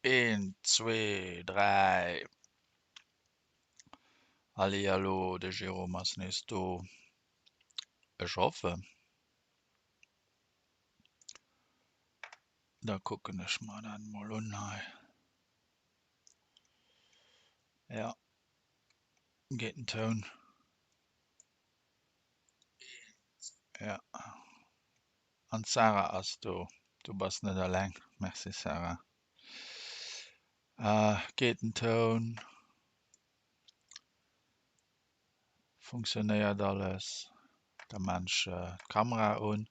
Een, zwee, dräi. Hallihallo, de Jérôme ass nees do. Ech hoffen. Da kucken ech mer dat mol un hei. Ja, geet den Toun. Ja. An d'Sarah ass do. Du bass net eleng. Merci Sarah. Ah, geet den Toun? Funktionéiert alles? Da maan ech d'Kamera un.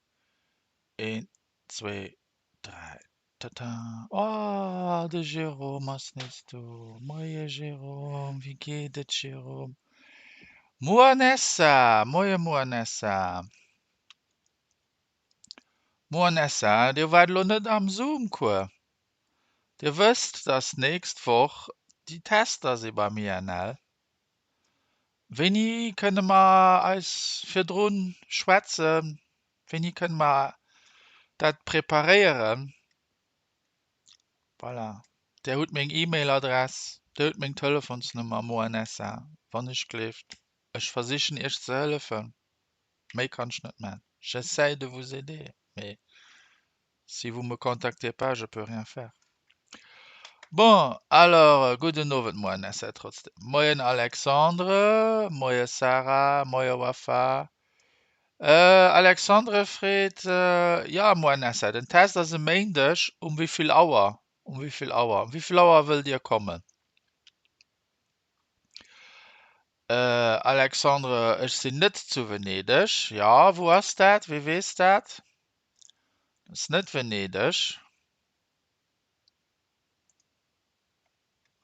Een, zwee, dräi. Tata! Oh, de Jérôme ass nees do. Moie Jérôme, wéi geet et Jérôme? Moanessa! Moie Moanessa! Moanessa, dir waart elo net am Zoom-Cours. Dir wësst, dass d'nächst Woch déi Tester si beim INL. Wéini kënne mer eis virdrun schwätzen? Wéini kënne mer dat preparéieren? Voilà. Dir hutt meng E-Mail-Adress, Dir hutt meng Telefonsnummer, Moanessa, wann ech gleeft. Ech versichen Iech ze hëllefen. Méi kann ech net man. J'essaye de vous aider, mais si vous me contactez pas, je peux rien faire. Bon, alors, gudden Owend Moanessa trotzdem. Moien Alexandre, moie Sarah, moie Wafa. Alexandre freet, Jo Moanessa, den Test ass e Méindeg um wéivill Auer? Um wéivill Auer? Um wéivill Auer wëllt Dir kommen? Alexandre, Ech sinn net zu Venedeg. Jo, wou ass dat? Wie weess dat? Dat ass net Venedeg.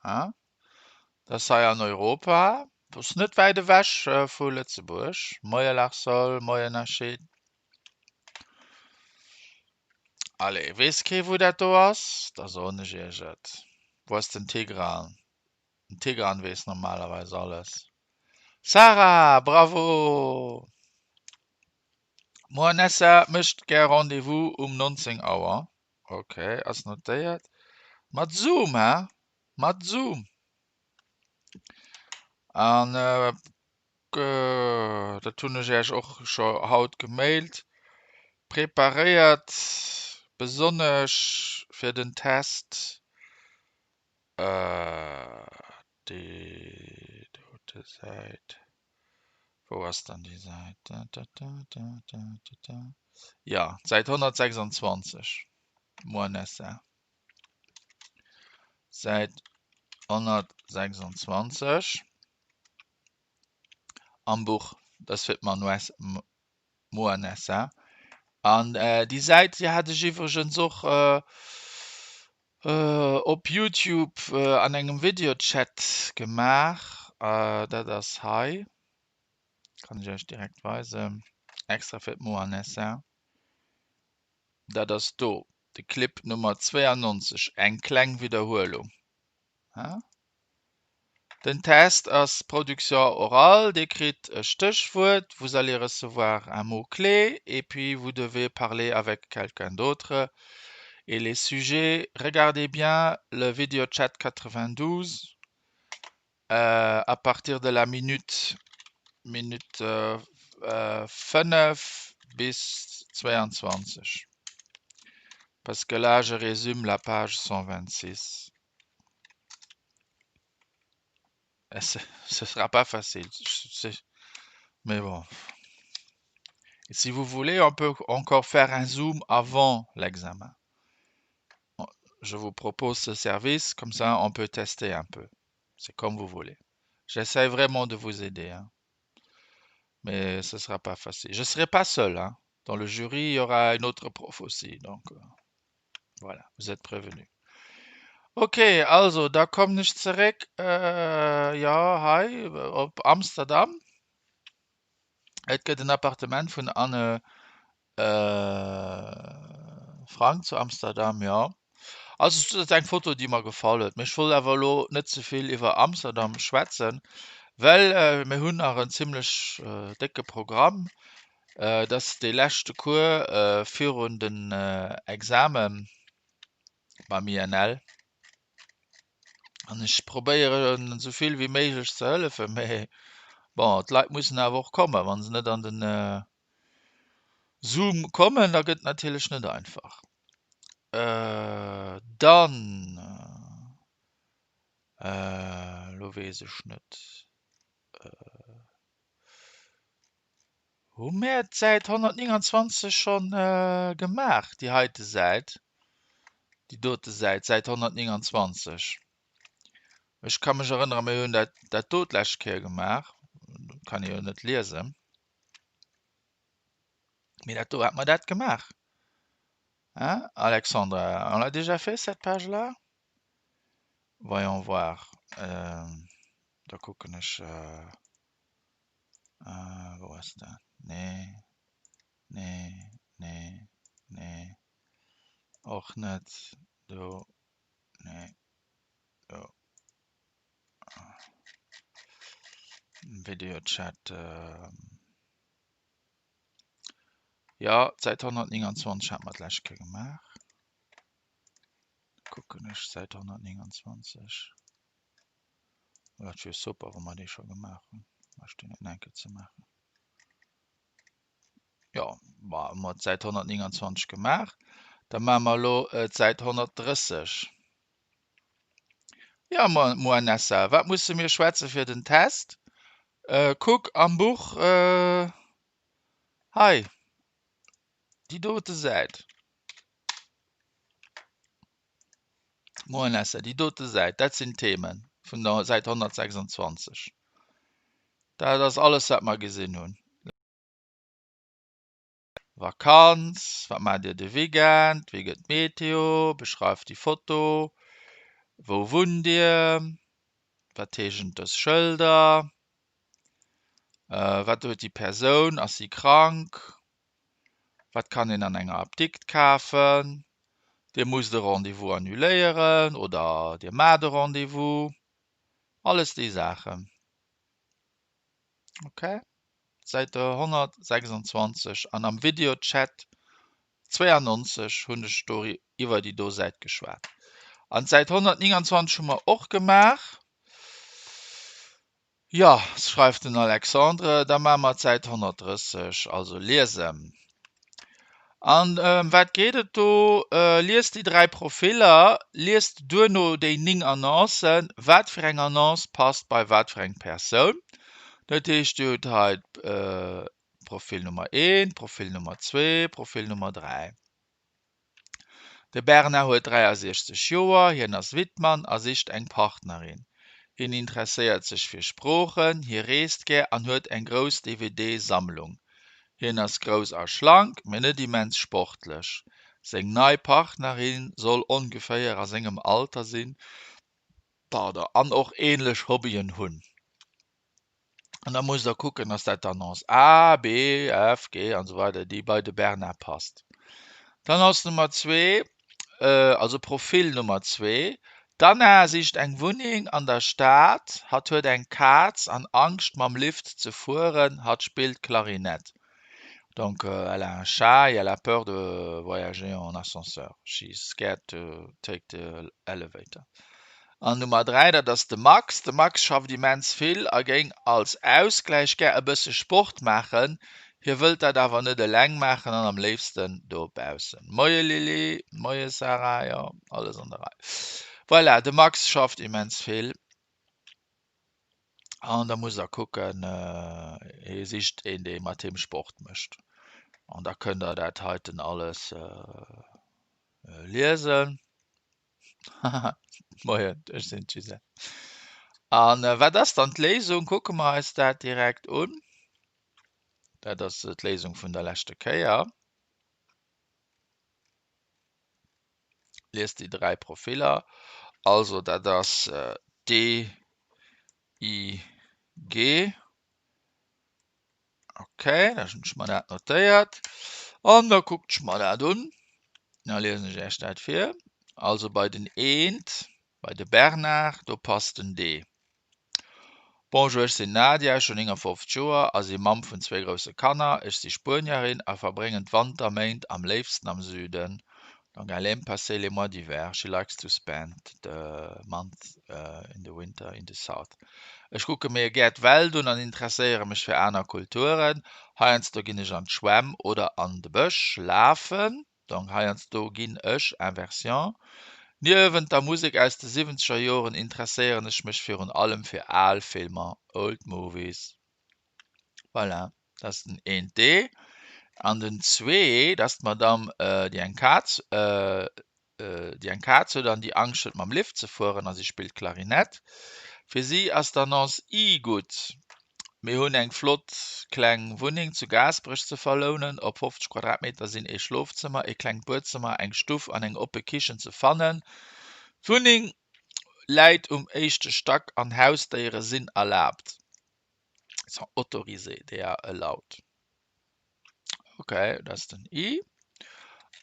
Dat ass hei an Europa. Dat ass net wäit ewech vu Lëtzebuerg. Moie Larsol, moie Nachid. Allez, weess kee wou dat do ass? Da soen ech iech et. Wou ass den Tigran? Den Tigran weess normalerweis alles. Sarah, bravo! Moanessa mécht gär Rendez-vous um 19 Auer. Ok, ass notéiert. Mat Zoom, he? Mat Zoom. An dat hunn ech Iech och scho haut gemailt. Preparéiert besonnesch fir den Test déi dote Säit. Wou ass dann déi Säit? Da, da, da, da, da, da, da. Ja, d'Säit 126, Moanessa. Säit 126 am Buch, dat ass fir d'Moanessa. An déi Säit, déi hat ech iwwregens och op Youtube an engem Videochat gemaach. Dat ass hei, kann ech iech direkt weisen, extra fir d'Moanessa. Dat ass do, de Clip Nummer 92, eng kleng Widderhuelung. Den Test ass Production orale, Dir kritt e Stéchwuert, vous allez recevoir un mot clé et puis vous devez parler avec quelqu'un d'autre et les sujets, regardez bien le videochat 92 à partir de la minute Minutt 5 bis 22 parce que là je résume la page 126. Ce sera pas facile, mais bon. Et si vous voulez, on peut encore faire un zoom avant l'examen. Je vous propose ce service, comme ça on peut tester un peu. C'est comme vous voulez. J'essaie vraiment de vous aider, hein. Mais ce sera pas facile. Je serai pas seul, hein. Dans le jury, il y aura une autre prof aussi. Donc euh, voilà, vous êtes prévenus. Ok, also da kommen ech zeréck, jo hei op Amsterdam. Et gëtt en Appartement vun Anne Frank zu Amsterdam, jo. Also et ass eng Foto déi mer gefall huet, mee ech wollt awer elo net ze vill iwwer Amsterdam schwätzen, well mir hunn nach en zimlech décke Programm. Et ass dee leschte Cours virun den Examen. beim INL. An ech probéieren esou vill wéi méiglech ze hëllefen, mä bon, d'Leit mussen awer och kommen. Wa se net an den Zoom kommen, da gëtt et natierlech net einfach. Dann, elo weess ech net, hu mär d'Säit 129 schonn gemaach, déi heite Säit, déi dote Säit, d'Säit 129? Ech ka mech erënneren, mir hunn dat dat do d'lescht Kéier gemaach, kann ee jo net liesen, mee dat do, hat mer dat gemaach? Hein, Alexandra, on l'a déjà fait cette page-là? Voyons voir, da kucken ech. Äh, wou ass dat? Nee, nee, nee, nee. Och net. Do, nee, do. Videochat. Äh, ja, d'Säit 129 hat mer d'lescht Kéier gemaach. Kucken ech Säit 129. Dat wier super, wa mer déi scho gemaach hunn. Ech déi net enke ze maachen. Jo, ma hu mer d'Säit 129 gemaach. Da maache mer elo d'Säit 130. Ja, Moanessa, wat musse mir schwätze fir den Test? Kuck am Buch hei, déi dote Säit. Moien Esther, déi dote Säit, dat sinn d'Theme vun der Säit 126. Dat ass alles, wat mer gesinn hunn. Vakanz, wat maacht Dir de Weekend, wéi gëtt d'Meteo, beschreift déi Foto, wou wunnt Dir, wat heeschen dës Schëlder, wat huet déi Persoun, ass si krank, Wat kann een an enger Apdikt kafen? Dir musst e Rendez-vous annuléieren oder Dir maacht e Rendez-vous. Alles déi Saachen. Ok. Säit 126 an am Videochat 92 hunn ech do iwwer déi do Säit geschwat. An d'Säit 129 hu mer och gemaach. Jo, schreift den Alexandre, da maache mer d'Säit 130, also liesen. An ëm wat geet et do? Liest déi 3 Profiller, liest duerno déi 9 Annoncen, wat fir eng Annonce passt bei wat fir eng Persoun. Dat heescht, Dir hutt hei Profil Nummer 1, Profil Nummer 2, Profil Nummer 3. De Bernard huet 63 Joer, hien ass Wittmann a sicht eng Partnerin. Hien interesséiert sech fir Sproochen, hie reest gär an huet eng grouss DVD-Sammlung. Hien ass grouss a schlank, mee net immens sportlech. Seng nei Partnerin soll ongeféier a sengem Alter sinn, pardon, an och änlech Hobbyen hunn. An da musst der kucken, ass dat d'Annonce A, B, F, G an esou weider, déi bei de Bernard passt. D'Annonce Nummer zwee, also Profil Nummer zwee, D'Anna sicht eng Wunneng an der Stad. Hatt huet eng Kaz an Angscht mam Lift ze fueren. Hatt spillt Klarinett. Donc elle a un chat et elle a peur de voyager en ascenseur. She's scared to take the elevator. An Nummer 3, dat ass de Max. De Max schafft immens vill a géing als Ausgläich gär e bësse Sport maachen. Hie wëllt dat awer net eleng maachen an am léifsten dobaussen. Moie Lily, moie Sarah, jo, alles an der Rei. Voilà, de Max schafft immens vill. An da muss der kucken, hie sicht een, dee mat him Sport mécht. An da kënnt der dat heiten alles liesen. Moien, ech sinn d'Gisèle. An wat ass dann d'Léisung? Kucke mer eis dat direkt un. Dat ass d'Léisung vun der leschte Kéier. Liest déi 3 Profiller. Also dat ass D, I, G. Ok, da hunn ech mer dat notéiert. An da kuckt ech mer dat un. Da liesen ech Iech dat vir. Also bei den Eent, bei de Bernard, do passt den D. Bonjour, ech sinn d'Nadia, ech hunn 59 Joer a si Mamm vun zwéi grousse Kanner. Ech si Spuenierin a verbréngen d'Wanterméint am léifsten am Süden. Donc elle aime passer les mois d'hiver, she likes to spend the month in the winter in the south. Ech kucke mir gär d'Welt un an interesséiere mech fir aner Kulturen. Heiansdo ginn ech an d'Schwämm oder an de Bësch lafen. Donc heiansdo ginn ech, Inversion. Niewent der Musek aus de siwwenzeger Joren interesséieren ech mech virun allem fir al Filmer, old movies. Voilà, dat ass den een D. An den zwee, dat ass d'Madame, déi eng Kaz, déi eng Kaz huet an déi Angscht huet mam Lift ze fueren a si spillt Klarinett. Fir si ass d'Annonce I gutt. Mir hunn eng flott kleng Wunneng zu Gaasperech ze verlounen. Op 50 Quadratmeter sinn ee Schlofzëmmer, ee klengt Buedzëmmer, eng Stuff an eng oppe Kichen ze fannen. D'Wunneng läit um éischte Stack an Hausdéiere sinn erlaabt, sont autorisés, they are allowed. Ok, dat ass den I.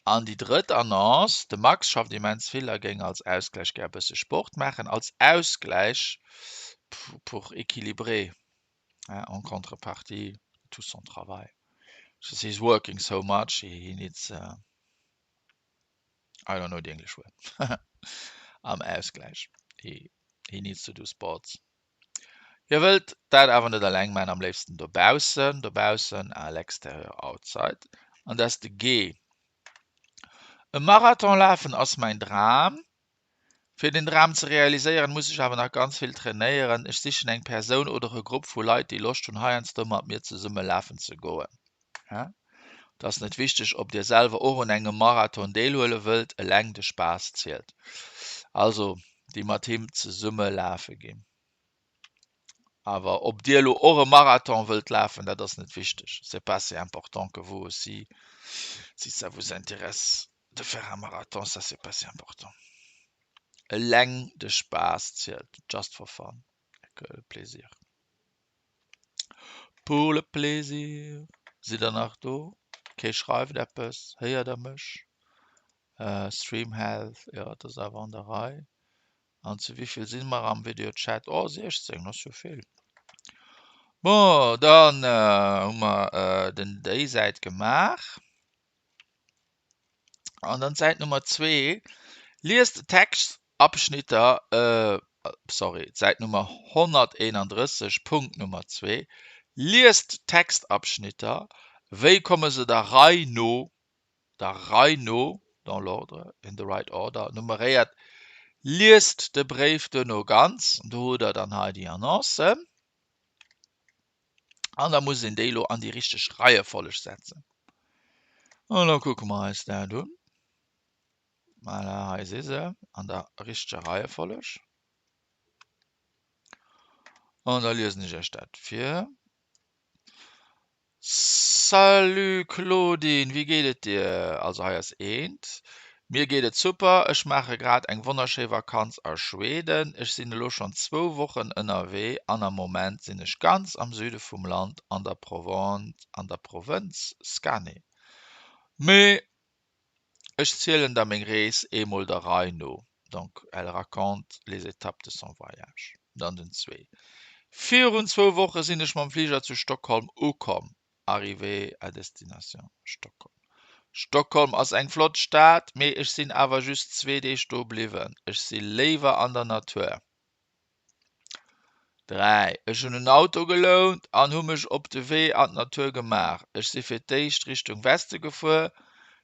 An déi drëtt Annonce, De Max schafft immens vill a géing als Ausgläich gär e bësse Sport maachen. Als Ausgläich, pour équilibrer, en contrepartie de tout son travail. Because he's working so much, he needs, I don't know the English word, am Ausgläich, he needs to do sports. Hie wëllt dat awer net eleng man, am léifsten dobaussen, dobaussen, à l'extérieur, outside, an dat ass de G. E Marathon lafen ass mäin Dram. Fir den Dram ze realiséieren, muss ech awer nach ganz vill trainéieren. Ech sichen eng Persoun oder e Grupp vu Leit, déi Loscht hunn, heiansdo mat mir zesumme lafen ze goen. Et ass net wichteg, ob dir selwer och un engem Marathon deelhuele wëllt, eleng de Spaass zielt. Also, déi mat him zesumme lafe ginn. Awer ob dir elo och e Marathon wëllt lafen, dat ass net wichteg. C'est pas si important que vous aussi, si ça vous intéresse de faire un marathon, ça c'est pas si important. Eleng de Spaass zielt, just for fun, que le plaisir. Pour le plaisir. Sidd der nach do? Kee schreift eppes? Héiert der mech? Stream Health, jo, dat ass awer an der Rei. An zu wéivill si mer am Videochat? Oh, 16, ass jo vill. Bon, dann hu mer den déi Säit gemaach. An dann d'Säit Nummer zwee, Liest d'Textabschnitter, sorry, d'Säit Nummer 131, Punkt Nummer zwee, Liest d'Textabschnitter, wéi komme se der Rei no der Rei no, dans l'ordre, in the right order, nummeréiert. Liest de Bréif duerno ganz, do hutt Der dann hei déi Annoncen, an da muss een déi elo an déi richteg Reiefolleg setzen. An da kucke mer eis dat un. Voilà, hei si se an der richteger Reiefolleg. An da liesen ech Iech dat vir. Salut Claudine, wéi geet et dir? Also hei ass eent. Mir geet et super, ech maache grad eng wonnerschéi Vakanz a Schweden. Ech sinn elo schonn zwou Wochen ënnerwee an am Moment sinn ech ganz am Süde vum Land an der an der Provënz Skane. Mee ech zielen der meng Rees eemol der Rei no, donc elle raconte les étapes de son voyage. Dann den zwee. Virun zwou Woche sinn ech mam Fliger zu Stockholm ukomm, arrivée à destination Stockholm. Stockholm ass eng flott Stad, mee ech sinn awer just zwee Deeg do bliwwen. Ech si léiwer an der Natur. 3, Ech hunn en Auto gelount an hu mech op de Wee an d'Natur gemaach. Ech si fir d'éischt Richtung Weste gefuer,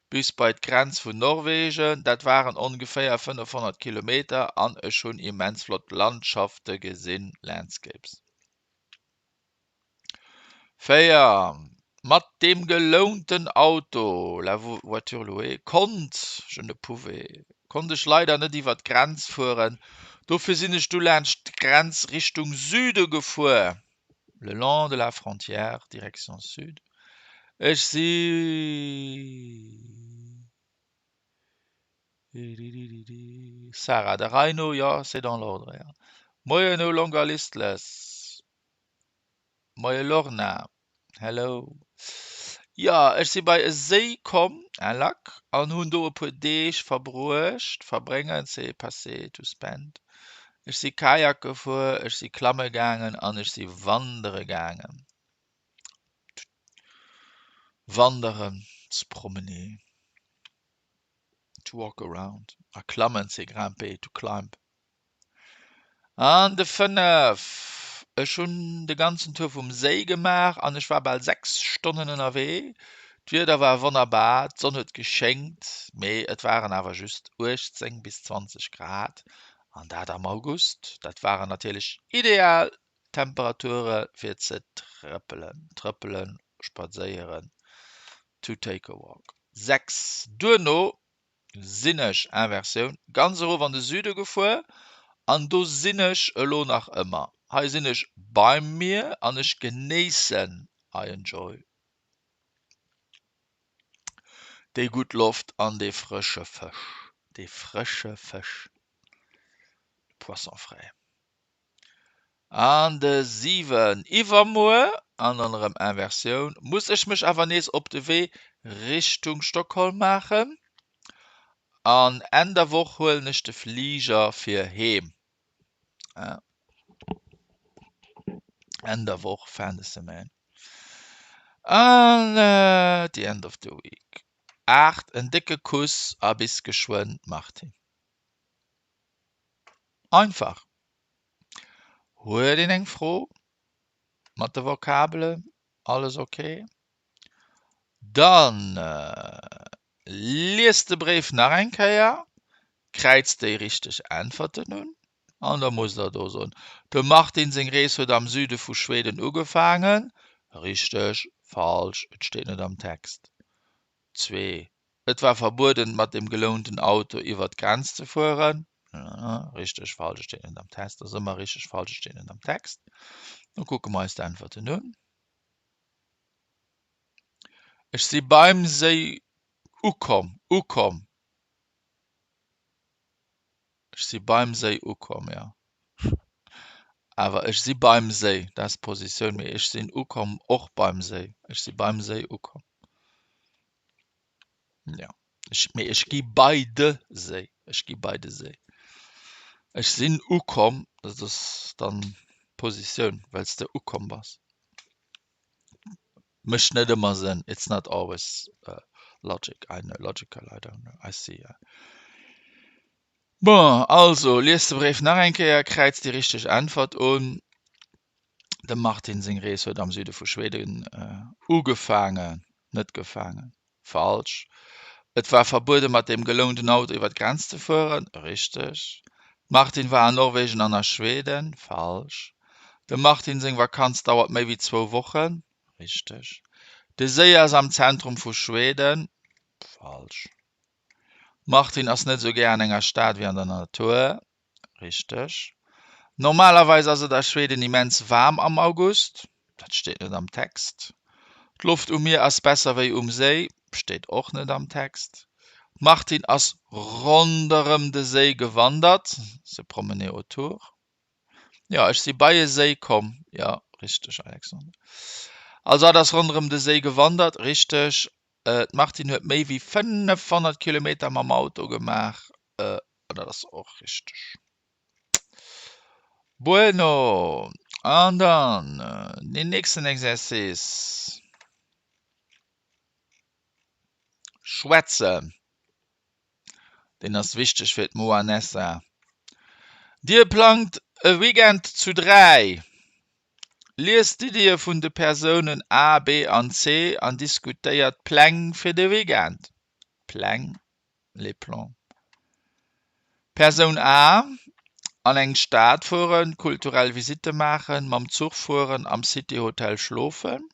bis bei d'Grenz vun Norwegen. Dat waren ongeféier 500 Kilometer an ech hunn immens flott Landschafte gesinn, landscapes. 4, Mat deem gelounten Auto, la voiture louée, konnt, je ne pouvais, konnt ech leider net iwwer d'Grenz fueren. Dofir sinn ech du laanscht d'Grenz Richtung Süde gefuer, le long de la frontière, direction sud. Ech si. Sarah, der Rei no, jo, c'est dans l'ordre, jo. Moien, no longer listless. Moie Lorna, hello. Jo, ech si bei e Séi komm, un lac, an hunn do e puer Deeg verbruecht, verbréngen, c'est passer, to spend. Ech si Kajak gefuer, ech si klamme gaangen an ech si wandere gaangen. Wanderen, se promener. To walk around. A klammen, c'est grimper, to climb. An de 5. Ech hunn de ganzen Tour vum Séi gemaach an ech war bal 6 Stonnen ënnerwee. D'Wieder war wonnerbar, d'Sonn huet geschéngt, mee et waren awer just 18 bis 20 Grad an dat am August. Dat waren natierlech ideal Temperature fir ze trëppelen, trëppelen, spadséieren, to take a walk. 6 duerno sinn ech, Inversioun, ganz erof an de Süde gefuer an do sinn ech elo nach ëmmer. Hei sinn ech beim Mier an ech genéissen, I enjoy, déi gutt Loft an dee frësche Fësch, dee frësche Fësch, le poisson frais. An de 7, iwwermuer, an dann erëm Inversioun, muss ech mech awer nees op de Wee Richtung Stockholm maachen an Enn der Woch huelen ech de Fliger fir heem. Enn der Woch, fin de semaine. An at the end of the week. 8, en décke Kuss a bis geschwënn, Martine. Einfach. Huet een eng Fro mat de Vokabelen? Alles ok? Dann liest de Bréif nach eng Kéier, kräizt déi richteg Äntwerten un an da musst der do soen, Dem Martin seng Rees huet am Süde vu Schweden ugefaangen. Richteg, falsch, et steet net am Text. 2, Et war verbueden, mat dem gelounten Auto iwwer d'Grenz ze fueren. Richteg, falsch, et steet net am Text. Ass ëmmer richteg, falsch, et steet net am Text. Da kucke mer eis d'Äntwerten un. Ech si beim Séi ukomm, ukomm. Ech si beim Séi ukomm, jo. Awer ech si beim Séi, dat ass d'Positioun, mee ech sinn ukomm och beim Séi. Ech si beim Séi ukomm. Ja. Ech, mee ech gi bei de Séi. Ech gi bei de Séi. Ech sinn ukomm, dat ass dann d'Positioun, well s de ukomm bass. Mécht net ëmmer Sënn. It's not always uh, logic. I know, logical, I don't know. I see. Yeah. Bon, also, lies de Bréif nach eng Kéier, kräiz déi richteg Äntwert un. Dem Martin seng Rees huet am Süde vu Schweden ugefaangen, net gefaangen. Falsch. Et war verbuede mat dem gelounten Auto iwwer d'Grenz ze fueren. Richteg. D'Martine war an Norwegen an a Schweden. Falsch. Dem Martin seng Vakanz dauert méi wéi zwou Wochen. Richteg. De Séi ass am Zentrum vu Schweden. Falsch. D'Martine ass net esou gär an enger Stad wéi an der Natur. Richteg. Normalerweis ass et a Schweden immens waarm am August. Dat steet net am Text. D'Loft um Mier ass besser wéi um Séi. Steet och net am Text. D'Martine ass ronderëm de Séi gewandert, se promener autour. Jo, ech si bei e Séi komm. Jo, richteg, Alexandre. Also hatt ass ronderëm de Séi gewandert. Richteg. D'Martine huet méi wéi 500 Kilometer mam Auto gemaach. An dat ass och richteg. Bueno, an dann deen nächsten Exercice. Schwätzen. Deen ass wichteg fir d'Moanessa. Dir plangt e Weekend zu 3. Liest d'Iddie vun de Persounen A, B an C an diskutéiert d'Pläng fir de Weekend. Pläng. Les plans. Persoun A, An eng Stad fueren, kulturell Visitte maachen, mam Zuch fueren, am City Hotel schlofen.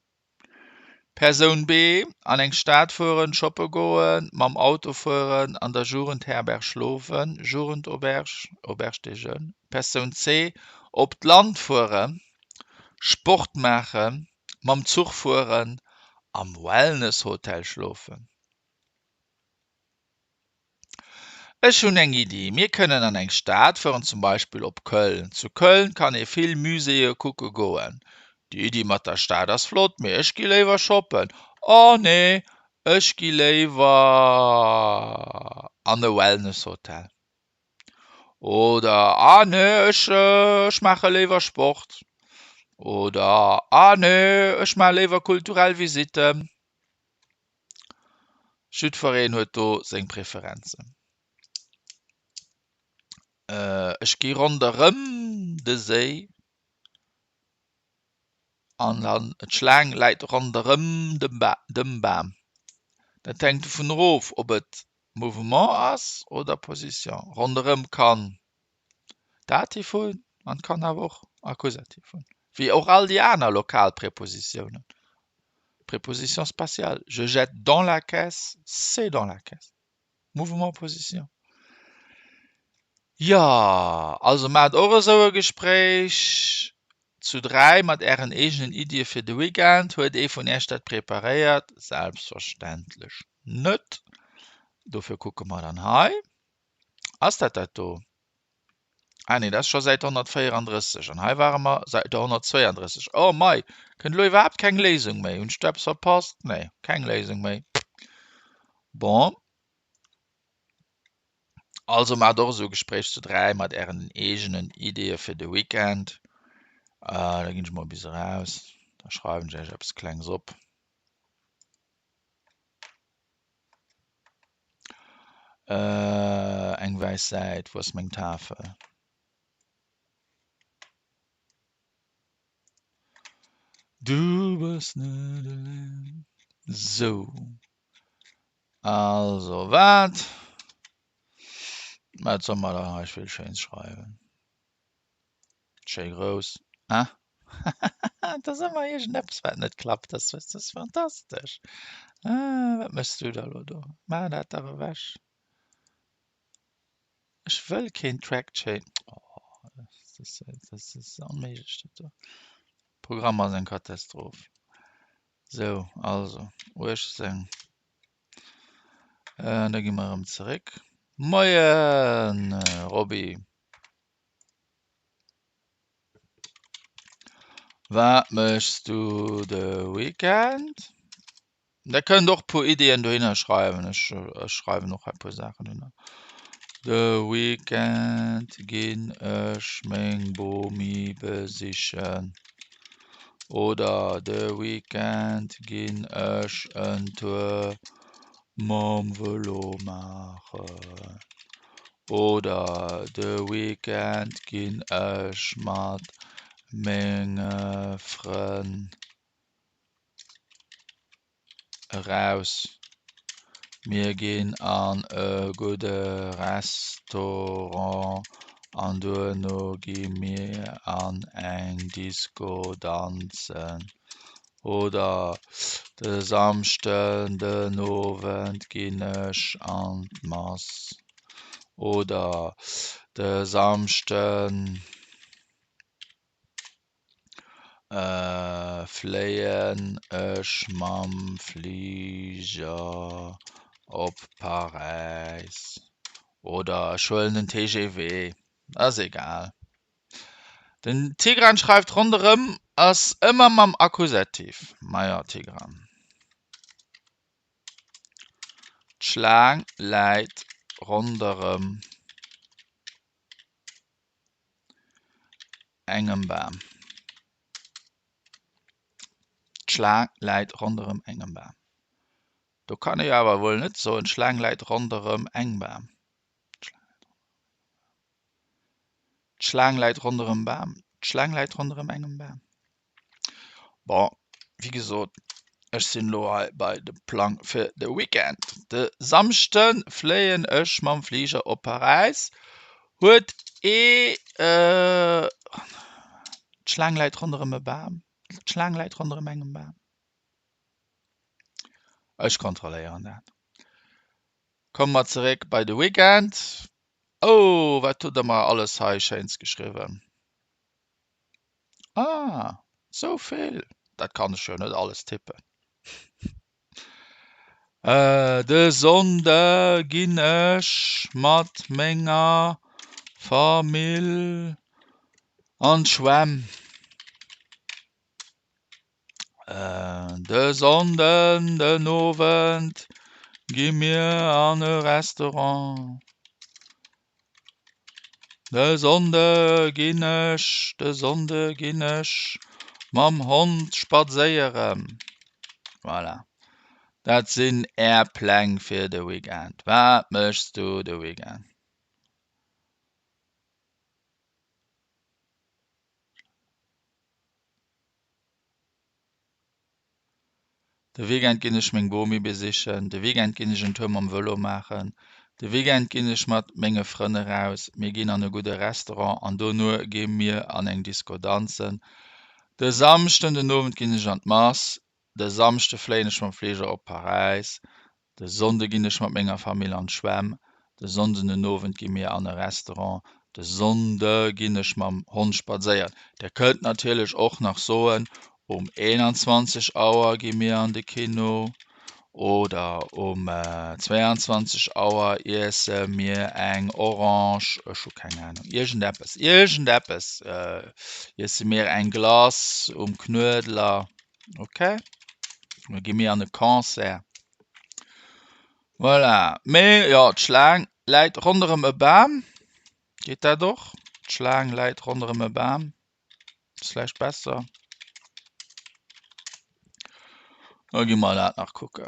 Persoun B, An eng Stad fueren, shoppe goen, mam Auto fueren, an der Jugendherberg schlofen, Jugendauberge, Auberge des Jeunes. Persoun C, Op d'Land fueren, Sport maachen, mam Zuch fueren, am Wellnesshotel schlofen. Ech hunn eng Iddi, Mir kënnen an eng Stad fueren, zum Beispill op Köln. Zu Köln kann ee vill Muséeë kucke goen. Déi Iddi mat der Stad ass flott, mee ech gi léiwer shoppen. Oh nee, ech gi léiwer an e Wellnesshotel. Oder Ah nee, ech ech maache léiwer Sport. Oder Ah nee, ech maache léiwer kulturell Visitten. Jiddwereen huet do seng Preferenzen. Ech gi ronderëm de Séi an dann d'Schlaang läit ronderëm dem Bam. Dat hänkt dovun erof, ob et Mouvement ass oder Position. Ronderëm kann Dativ hunn an kann awer och Akkusativ hunn, wéi och all déi aner lokal Prepositiounen. Préposition spatiale, je jette dans la caisse, c'est dans la caisse. Mouvement, Position. Jo, also maacht och esou e Gespréich zu 3 mat ären eegenen Iddie fir de Weekend. Huet ee vun iech dat preparéiert? Selbstverständlech net. Dofir kucke mer dann hei. Ass dat dat do? Ah nee, dat ass scho Säit 134 an hei ware mer Säit 132. Oh mei, kënnt elo iwwerhaapt keng Léisung méi. Hunn ech do eppes verpasst? Nee, keng Léisung méi. Bon. Also maacht och esou e Gespréich zu 3 mat ären eegenen Ideeë fir de Weekend. Da ginn ech mol bis eraus, da schreiwen ech iech eppes Klengs op. Äh, eng wäiss Säit, wou ass meng Tafel? Du bass net eleng. Sou. Also, wat? Wat soll mer da hei vill Schéins schreiwen? Schéi grouss, ah? Et ass ëmmer iergendeppes, wat net klappt. Dat ass fantastesch. Ah, wat méchs du da elo do? Maach dat dach ewech. Ech wëll keen Track Change. Oh, dat ass onméiglech, dat do. Programm ass eng Katastroph. Sou, also 18. Da gi mer erëm zeréck. Moien, Roby. Wat méchs du de Weekend? Der kënnt och puer Iddien dohinner schreiwen. Ech, ech schreiwen och hei puer Saachen dohinner. De Weekend ginn ech meng Bomi besichen. Oder de Weekend ginn ech en Tour mam Vëlo maachen. Oder de Weekend ginn ech mat menge Frënn eraus. Mir ginn an e gudde Restaurant an duerno gi mir an eng Disco danzen. Oder de Samschden den Owend ginn ech an d'Mass. Oder de Samschden fléien ech mam Fliger op Paräis. Oder ech huelen den TGV, ass egal. Den Tigran schreift, ronderëm ass ëmmer mam Akkusativ. Majo Tigran. D'Schlaang läit ronderëm engem Bam. D'Schlaang läit ronderëm engem Bam. Do kann ee jo awer wuel net soen, d'Schlaang läit ronderëm eng Bam. D'Schlaang läit ronderëm Bam. D'Schlaang läit ronderëm engem Bam. Bon, wéi gesot, ech sinn elo hei bei de Plang fir de Weekend. De Samschde fléien ech mam Fliger op Paräis. Huet ee D'Schlaang läit ronderëm e Bam. D'Schlaang läit ronderëm engem Bam. Ech kontrolléieren dat. Komme mer zeréck bei de Weekend. Oh, wat hutt der mer alles hei Schéins geschriwwen. Ah, sou vill. Dat kann ech jo net alles tippen. De Sonnde ginn ech mat menger Famill an d'Schwämm. De Sonnden den Owend gi mir an e Restaurant. De Sonnde ginn ech, de Sonnde ginn ech mam Hond spadséieren. Voilà. Dat sinn Är Pläng fir de Weekend. Wat méchs du de Weekend? De Weekend ginn ech meng Bomi besichen. De Weekend ginn ech en Tour mam Vëlo maachen. De Weekend ginn ech mat menge Frënn eraus. Mir ginn an e gudde Restaurant an dono gi mir an eng Disco danzen. De Samschden den Owend ginn ech an d'Mass. De Samschde fléien ech mam Fliger op Paräis. De Sonnde ginn ech mat menger Famill an d'Schwämm. De Sonnden den Owend gi mir an e Restaurant. De Sonnde ginn ech mam Hond spadséieren. Dir kënnt natierlech och nach soen, Um 21 Auer gi mir an de Kino oder um 22 Auer iesse mir eng Orange, ech hu keng Anung, iergendeppes, iergendeppes iesse mir eng Glace um Knuedler, okay? Oder gi mir an e Concert. Voilà, mee jo, d'Schlaang läit ronderëm e Bam. Geet dat och? D'Schlaang läit ronderëm e Bam. Ass vläicht besser. Da gi mer dat nach kucken.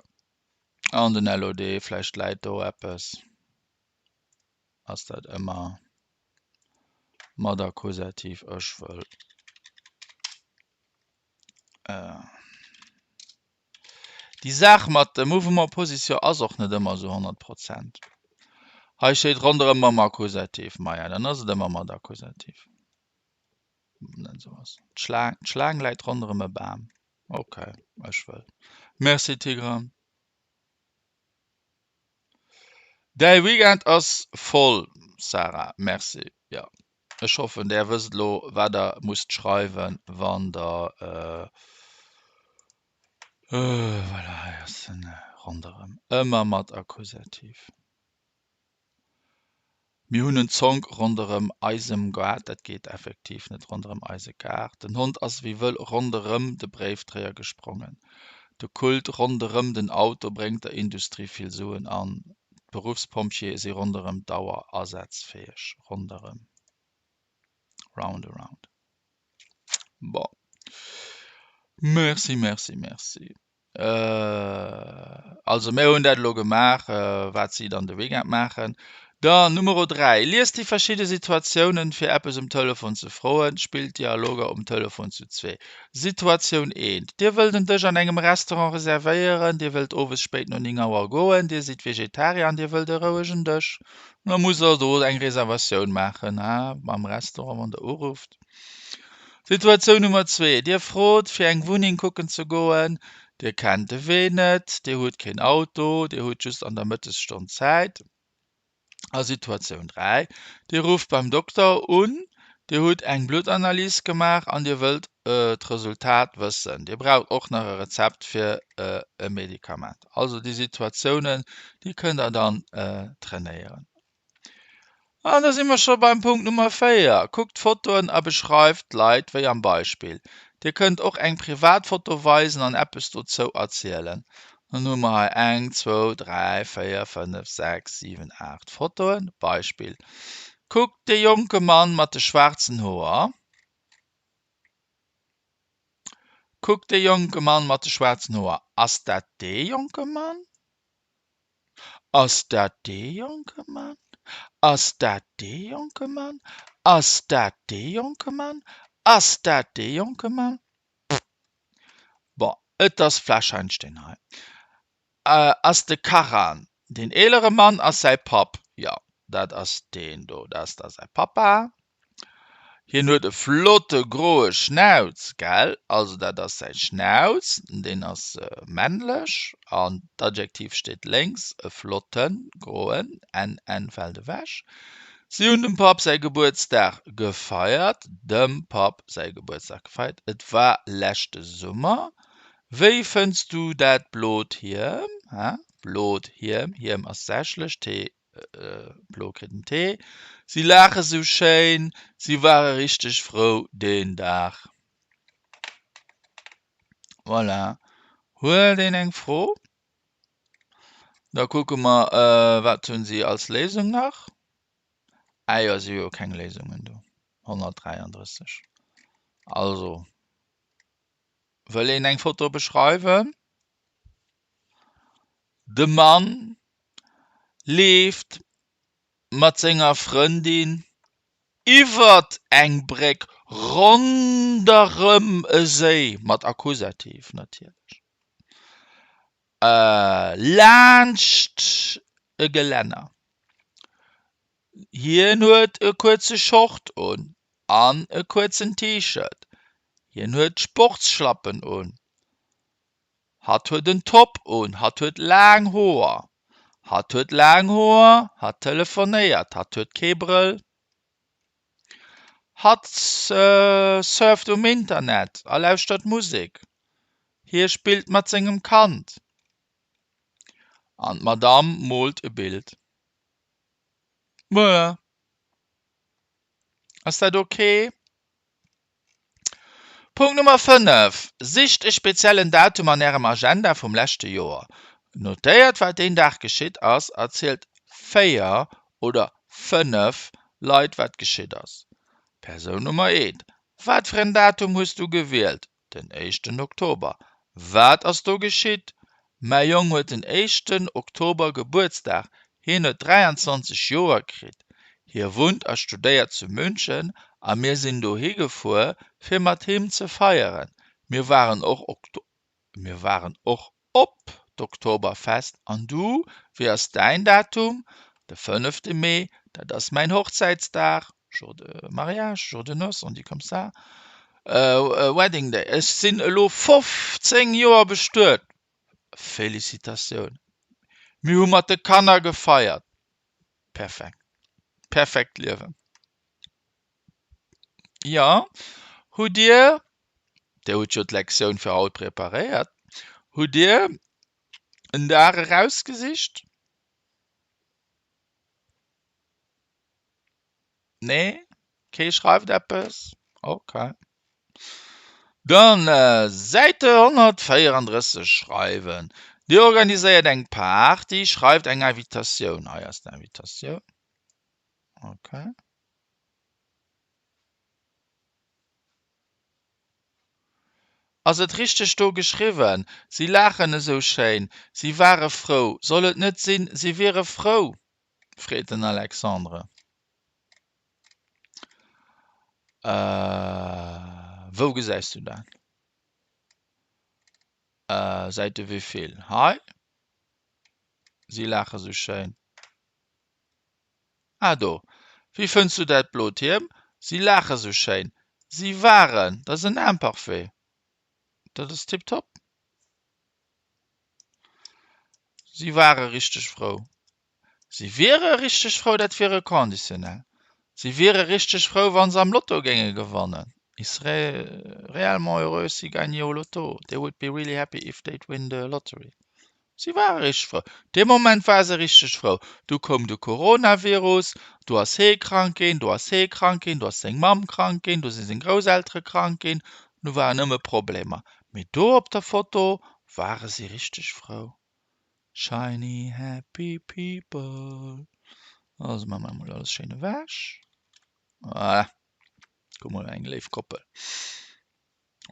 An den LOD, vläicht läit do eppes. Ass dat ëmmer mat Akkusativ? Ech wëll. Äh. Déi Saach mat de Mouvement Position ass och net ëmmer esou 100 Prozent. Hei steet ronderëm mam Akkusativ. Maja, dann ass et ëmmer mat Akkusativ. D'Schlaang, d'Schlaang läit ronderëm e Bam. Ok, ech wëll. Merci Tigran. Däi Weekend ass voll, Sarah. Merci. Jo, ech hoffen där wësst elo wat der musst schreiwen, wann der voilà, hei ass en ronderëm, ëmmer mat Akkusativ. Mir hunn en Zonk ronderëm eisem Gaart, dat geet effektiv net ronderëm eise Gaart. Den Hond ass wéi wëll ronderëm de Bréifdréier gesprongen. De Kult ronderëm den Auto bréngt der Industrie vill Suen an. D'Beruffspompjeeë si ronderëm d'Auer asazfäeg. Ronderëm, round around. Bon. Merci, merci, merci. Also mir hunn dat elo gemaach, wat si dann de Weekend maachen. Dann Numero 3, Liest déi verschidde Situatiounen, fir eppes um Telefon ze froen. Spillt Dialoger um Telefon zu zwee. Situatioun 1, Dir wëllt en Dësch an engem Restaurant reservéieren. Dir wëllt owes spéit no 9 Auer goen. Dir sidd Vegetarier an Dir wëllt e rouegen Dësch. Da musst Der do eng Reservatioun maachen am Restaurant, wann Der urufft. Situatioun Nummer 2, Dir frot fir eng Wunneng kucken ze goen. Dir kennt de Wee net, Dir hutt keen Auto, Dir hutt just an der Mëttesstonn Zäit. A Situatioun 3, Dir rufft beim Dokter un, Dir hutt eng Bluttanalys gemaach an Dir wëllt d'Resultat wëssen. Dir braucht och nach e Rezept fir e Medikament. Also déi Situatiounen, déi kënnt Der dann trainéieren. An da si mer scho beim Punkt Nummer 4. Kuckt d'Fotoen a beschreift d'Leit wéi am Beispill. Dir kënnt och eng privat Foto weisen an eppes dozou erzielen. Dann hu mer hei eng, zwou, dräi, véier, fënnef, sechs, siwen, aacht Fotoen. Beispill, Kuckt dee jonke Mann mat de schwaarzen Hoer. Kuckt dee jonke Mann mat de schwaarzen Hoer. Ass dat dee jonke Mann? Ass dat dee jonke Mann? Ass dat dee jonke Mann? Ass dat dee jonke Mann? Ass dat dee jonke Mann? Bon, et ass vlächeinsch deen hei. Ass de Karan. Deen eelere Mann ass säi Papp. Jo, dat ass deen do, dat ass da säi Pappa. Hien huet e flotte groe Schnauz, gell? Also dat ass säi Schnauz, deen ass männlech an d'Adjektiv steet lénks, e flotten groen, NN fält ewech. Si hunn dem Papp säi Gebuertsdag gefeiert, dem Papp säi Gebuertsdag gefeiert, et war leschte Summer. Wéi fënns du dat blot Hiem? Hä? Blot Hiem, Hiem ass sächlech, T Blo kritt en T. Si laache sou schéin, si ware richteg frou deen Dag. Voilà. Huet een eng Fro? Da kucke mer, wat hunn si als Léisung nach? Ah jo, si hu jo keng Léisungen do. 133. Also, wëll een eng Foto beschreiwen? De Mann leeft mat senger Frëndin iwwert eng Bréck ronderëm e Séi, mat Akkusativ natierlech, laanscht e Gelänner. Hien huet e kuerze Short un an e kuerzen T-Shirt. Hien huet Sportsschlappen un. Hatt huet en Top un. Hatt huet laang Hoer. Hatt huet laang Hoer. Hatt telefonéiert. Hatt huet kee Brëll. Hatt surft um Internet a lauschtert Musek. Hie spillt mat sengem Kand. An d'Madamm moolt e Bild. Voilà. Ass dat ok? Punkt Nummer 5, Sicht e speziellen Datum an Ärem Agenda vum leschte Joer. Notéiert, wat deen Dag geschitt ass a zielt 4 oder 5 Leit, wat geschitt ass. Persoun Nummer 1, Wat fir en Datum hues du gewielt? Den éischten Oktober. Wat ass do geschitt? Mäi Jong huet den éischten Oktober Gebuertsdag. Hien huet 23 Joer kritt. Hie wunnt a studéiert zu München a mir sinn dohi gefuer, fir mat him ze feieren. Mir waren och mir waren och op d'Oktoberfest. An du, wéi ass däin Datum? De fënnefte Mee, dat ass mäin Hochzäitsdag, jour de mariage, jour de noces, on dit comme ça, wedding day. Ech sinn elo 15 Joer bestuet. Felicitatioun! Mir hu mat de Kanner gefeiert. Perfekt. Perfekt Liewen. Jo, hutt Dir, Dir hutt jo d'Lektioun fir haut preparéiert, hutt Dir en Dag erausgesicht? Nee? Kee schreift eppes? Okay. Dann Säite 134 schreiwen. Dir organiséiert eng Party, schreift eng Invitatioun. Hei ass d'Invitatioun. Okay. Ass et richteg do geschriwwen? Si laachen esou schéin. Si ware frou. Soll et net sinn, si wiere frou? freet den Alexandre. Wou gesäis du dat? Säit de wéivill? Hei? Si laache sou schéin. Ah do. Wéi fënns du dat blot Hiem? Si laache sou schéin. Si waren, dat ass en Imparfait. Dat ass tiptop. Si ware richteg frou. Si wiere richteg frou, dat wier e Conditionnel. Si wiere richteg frou, wa se am Lotto géinge gewannen. Ils seraient réellement heureux s'ils gagnaient au loto. They would be really happy if they'd win the lottery. Si ware richteg frou. Dee Moment ware se richteg frou. Du koum de Coronavirus, du ass hee krank ginn, do ass hee krank ginn, do ass seng Mamm krank ginn, do si seng Grousseltere krank ginn. Du waren nëmme Problemer. Mee do op der Foto ware si richteg frou. Shiny happy people. Also maache mer emol alles schéin ewech. Voilà. Kuck mol, eng léif Koppel.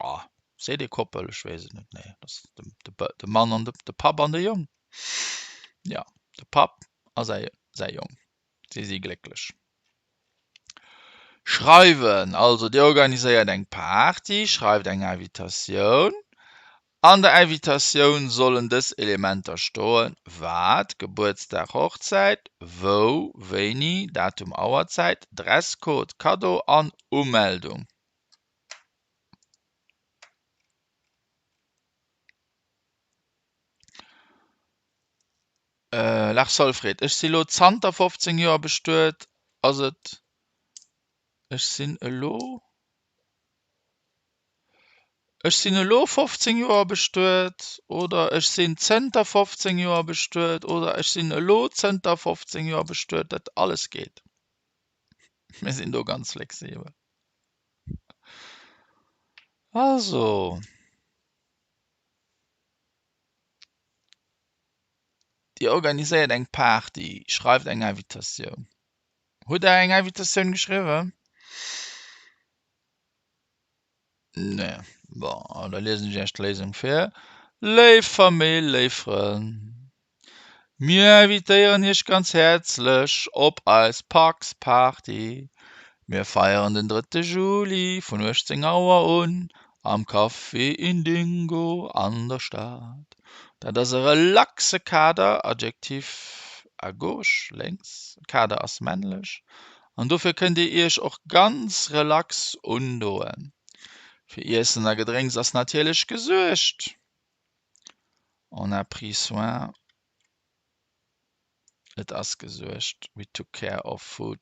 Oh, seet ee Koppel? Ech weess et net. Nee, dat ass de, de, de Mann an de, de Papp an de Jong. Ja, de Papp a säi, säi Jong. Si si glécklech. Schreiwen, also Dir organiséiert eng Party, schreift eng Invitatioun. An der Invitatioun sollen dës Elementer stoen, wat, Gebuertsdag, Hochzäit, wou, wéini, Datum, Auerzäit, Dresscode, Kaddo an Umeldung. Lars Solfrid, Ech si lo zanter 15 Joer bestuet. Ass et Ech sinn elo Ech sinn elo 15 Joer bestuet oder Ech sinn zënter 15 Joer bestuet oder Ech sinn elo zënter 15 Joer bestuet. Dat alles geet. Mir sinn do ganz flexibel. Also. Dir organiséiert eng Party, schreift eng Invitatioun. Hutt Der eng Invitatioun geschriwwen? Nee. Bon, da liesen ech Iech d'Léisung vir. Léif Famill, léif Frënn. Mir invitéieren Iech ganz häerzlech op eis Pax Party. Mir feieren den drëtte Juli vun 18 Auer un am Café Indingo an der Stad. Dat ass e relaxe Kader, Adjektiv à gauche, lénks, Kader ass männlech, an dofir kënnt Dir Iech och ganz relax undoen. Fir Iessen a Gedrénks ass natierlech gesuergt. On a pris soin, et ass gesuergt, we took care of food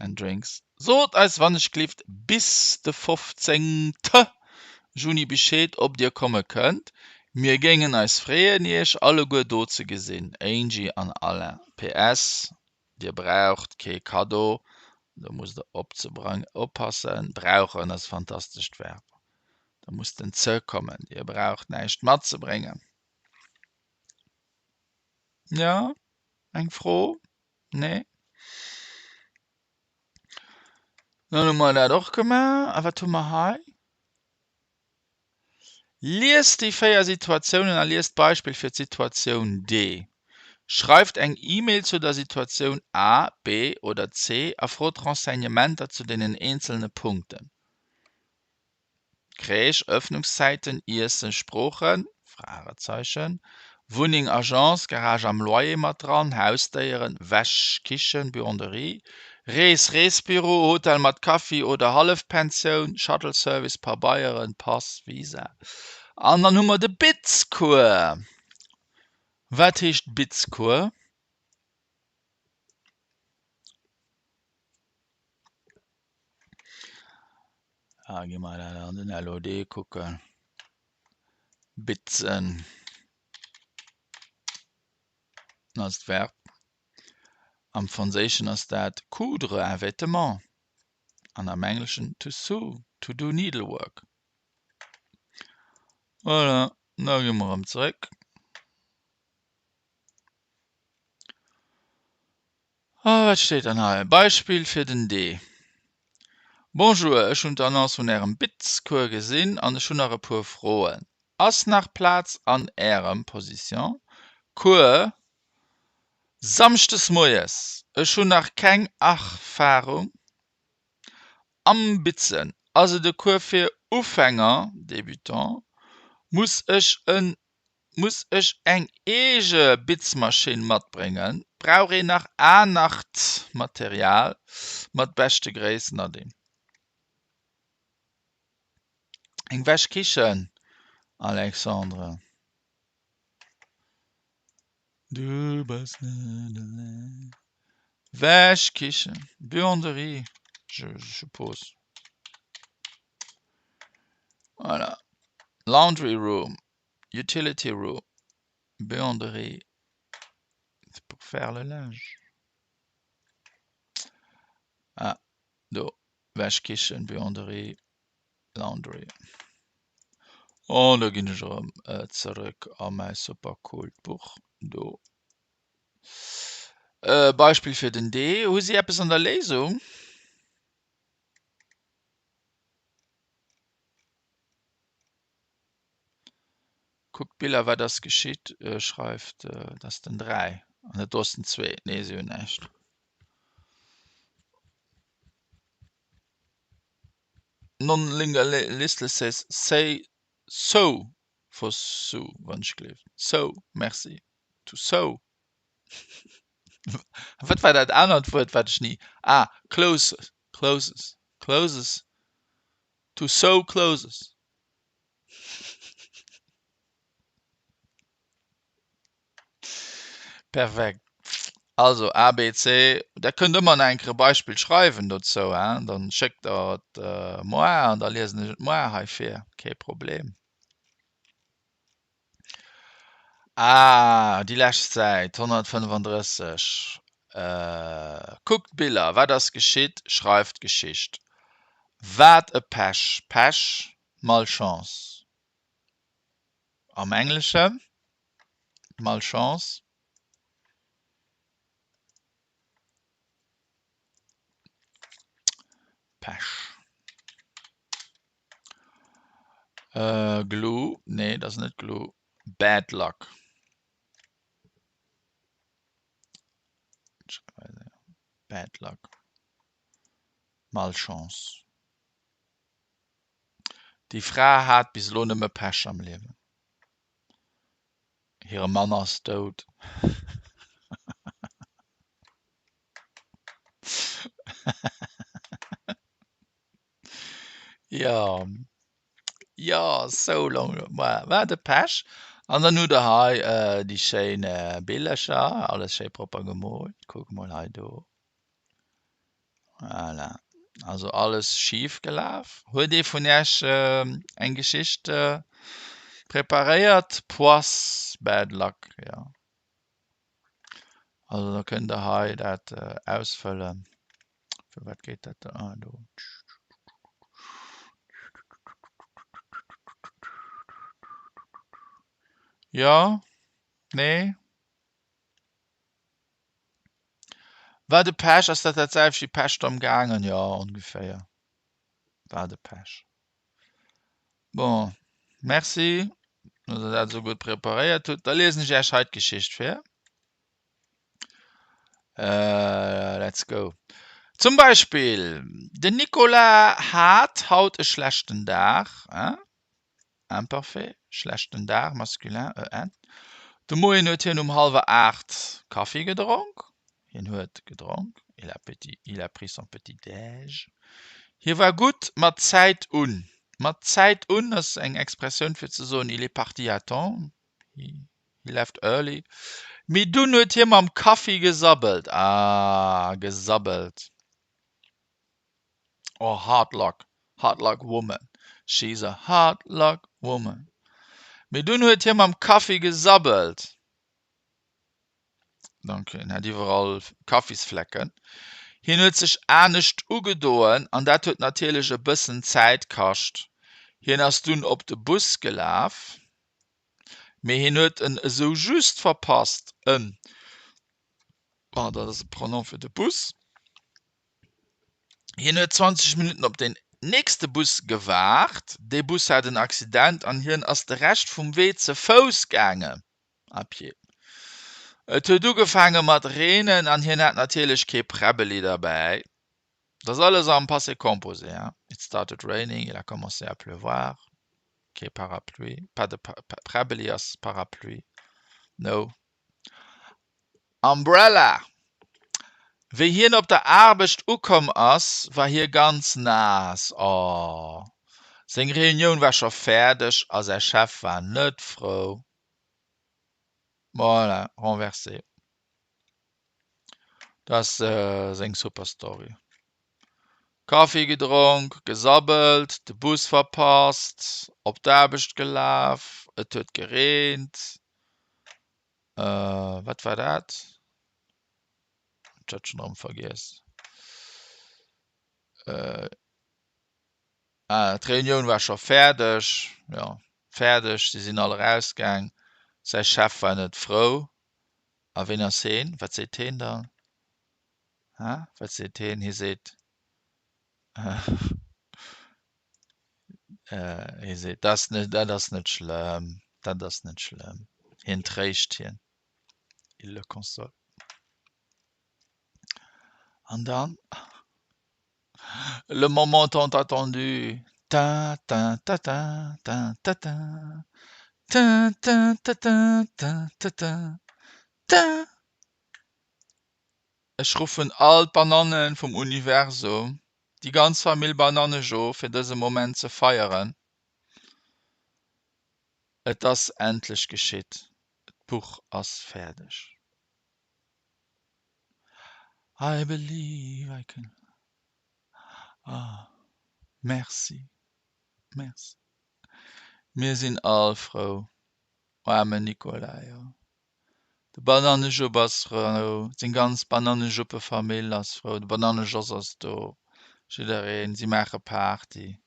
and drinks. Sot eis wannechglift bis de 15 Juni Bescheed ob dir komme kënnt. Mir géingen eis freeën iech alleguer do ze gesinn. Angie an Alain. PS, Dir braucht kee Kaddo, do musst der oppassen, brauchen ass e fantastescht Verb. Da muss den ze kommen. Dir braucht näischt matzebréngen. Jo, eng Fro? Nee? Dann hu mer dat och gemaach. A wat hu mer hei? Liest déi 4 Situatiounen a liest d'Beispill fir d'Situatioun D. Schreift eng E-Mail zu der Situatioun A, B oder C a frot Renseignementer zu deenen eenzelne Punkten. Crèche, Ëffnungszäiten, Iessen, Sproochen, Fragezeichen, Wunneng, Agence, Garage am Loyer mat dran, Hausdéieren, Wäsch, Kichen, Buanderie, Rees, Reesbüro, Hotel mat Kaffi oder Hallefpensioun, Shuttle-Service, Pabeieren, Pass, Visa. An dann hu mer de Bitzcours. Wat heescht Bitzcours? Ah, gi mer dat an den LOD kucken. Bitzen ass d'Verb. Am Franséischen ass dat coudre un vêtement an am Engleschen to sew, to do needlework. Voilà, da gi mer erëm zeréck. Ah, wat steet dann hei? Beispill fir den D. Bonjour, ech hunn d'Annonce vun Ärem Bitzcours gesinn an ech hunn nach e puer Froen. Ass nach Plaz an Ärem, Position, Cours Samschdes moies? Ech hunn nach keng Erfarung am Bitzen. Ass et e Cours fir Ufänger, Débutants? Muss ech en Muss ech eng eege Bitzmaschinn matbréngen? Brauch een nach anert Material? Mat beschte Gréiss, Nadine. Eng Wäschkichen, Alexandre. Du bass net eleng. Wäschkichen, Buanderie, je suppose. Voilà. Laundry room. Utility room, Buanderie, c'est pour faire le linge. Ah, do, Wäschkichen, Buanderie, Laundry. An da ginn ech erëm zeréck a mäi super coolt Buch do. Beispill fir den D. Hu si eppes an der Léisung? Kuckt d'Biller, wat ass geschitt? Schreift, dat ass den 3 an dat do ass den 2. Nee, si hunn näischt. Non-lingualistless say so for sue, wann ech gleeft. So, merci. To sew. Wat war dat anert Wuert, wat ech ni. Ah, closes, closes, closes. To sew closes. Perfekt. Also A, B, C. Der kënnt ëmmer nach eng Kéier e Beispill schreiwen dozou, hein? Dann schéckt der et moar an da liesen ech et moar hei vir. Kee Problem. Ah, déi lescht Säit, 135. Kuckt d'Biller, wat ass geschitt? Schreift d'Geschicht. Wat e Pech! Pech, Malchance. Am Englesche, Malchance. Pech. Glue, nee, dat ass net Glue. Bad luck. Bad luck. Malchance. Déi Fra hat bis elo nëmme Pech am Liewen. Hire Mann ass dout. Jo, jo, so long, wat e Pech. An dann hutt der hei déi schéin Billercher, alles schéi propper gemoolt. Kuck mol hei do. Voilà. Also alles schif gelaf. Huet ee vun Iech eng Geschicht preparéiert? Poisse, bad luck, jo. Also da kënnt der hei dat ausfëllen. Fir wat geet dat da? Ah, do. Jo? Nee? Wat e Pech, ass dat dat selwecht wéi Pescht am gaangen? Jo, ongeféier. Wat e Pech. Bon, merci, datt der dat esou gutt preparéiert hutt. Da liesen ech Iech hei d'Geschicht vir. Let's go. Zum Beispill, den Nicolas hat haut e schlechten Dag. Imparfait, schlechten Dag, masculin, en. De Moien huet hien um hallwer 8 Kaffi gedronk. Hien huet gedronk, il a petit, il a pris son petit déj. Hie war gutt mat Zäit un. Mat Zäit un ass eng Expressioun fir ze soen, il est parti à temps, he left early. Mee dunn huet hie mam Kaffi gesabbelt. Ah, gesabbelt. Oh, hard luck, hard luck woman, she's a hard luck woman. Mee dunn huet hie mam Kaffi gesabbelt. Donc hien hat iwwerall Kaffisflecken. Hien huet sech anescht ugedoen an dat huet natierlech e bëssen Zäit kascht. Hien ass dunn op de Bus gelaf, mee hien huet en esou just verpasst. En, pardon, dat ass e Pronom fir de Bus. Hien huet 20 Minutten op den nächste Bus gewaart. Dee Bus hat en Accident an hien ass de Rescht vum Wee ze Fouss gaangen, à pied. Et huet ugefaange mat reenen an hien hat natierlech kee Präbbeli derbäi. Dat ass alles am Passé composé, hein. It started raining, il a commencé à pleuvoir, kee Parapluie, pas de Präbbeli ass Parapluie, no Umbrella! Wéi hien op der Aarbecht ukomm ass, war hie ganz naass. Oh! Seng Reunioun war scho fäerdeg a säi Chef war net frou. Voilà, renversé. Dat ass seng super Story. Kaffi gedronk, gesabbelt, de Bus verpasst, op d'Aarbecht gelaf, et huet gereent. Wat war dat? Ech hat schonn erëm vergiess. Ah, d'Reunioun war scho fäerdeg. Jo, fäerdeg, si sinn all erausgaang. Säi Chef war net frou. A ween ass heen? Wat seet heen dann? Hä? Wat seet heen? Hie seet, hie seet, dat ass net, dat ass net schlëmm, dat ass net schlëmm. Hien tréischt hien, il le console. An dann, le moment tant attendu, ta ta ta ta ta ta ta ta ta ta ta ta ta ta ta. Ech ruffen all d'Banannen vum Universum, déi ganz Famill Banannejo fir dëse Moment ze feieren. Et ass endlech geschitt, d'Buch ass fäerdeg. I believe I can Ah, merci, merci. Mir sinn all frou. Aarmen Nicolas, jo. De Banannejupp ass frou, seng ganz Banannejuppefamill ass frou, de Banannejos ass do, jiddereen, si maache Party.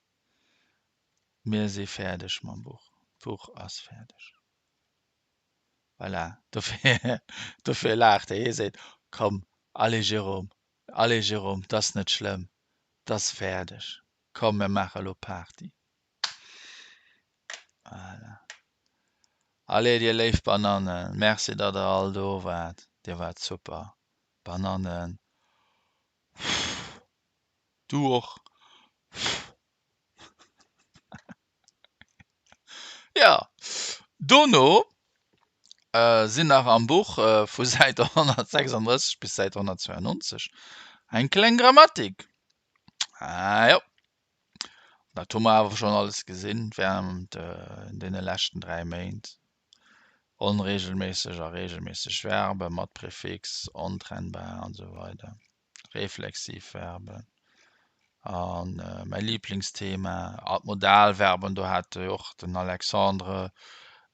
Mir si fäerdeg mam Buch, d'Buch ass fäerdeg. Voilà, dofir, dofir laacht e, hie seet, Komm, allez Jérôme, allez Jérôme, 't ass net schlëmm, 't ass fäerdeg, komm mir maache lo Party. Voilà. Allez dir léif Banannen, merci datt der all do waart, dir waart super. Banannen. Du och. Jo, dono sinn nach am Buch vu Säit 136 bis Säit 192 eng kleng Grammatik. Ah jo, dat hu mer awer schonn alles gesinn während deene leschten 3 Méint. Onregelméisseg a regelméisseg Verbe mat Prefix, ontrennbar an esou weider, reflexiv Verben an mäi Liblingsthema, Modalverben, do hat jo och den Alexandre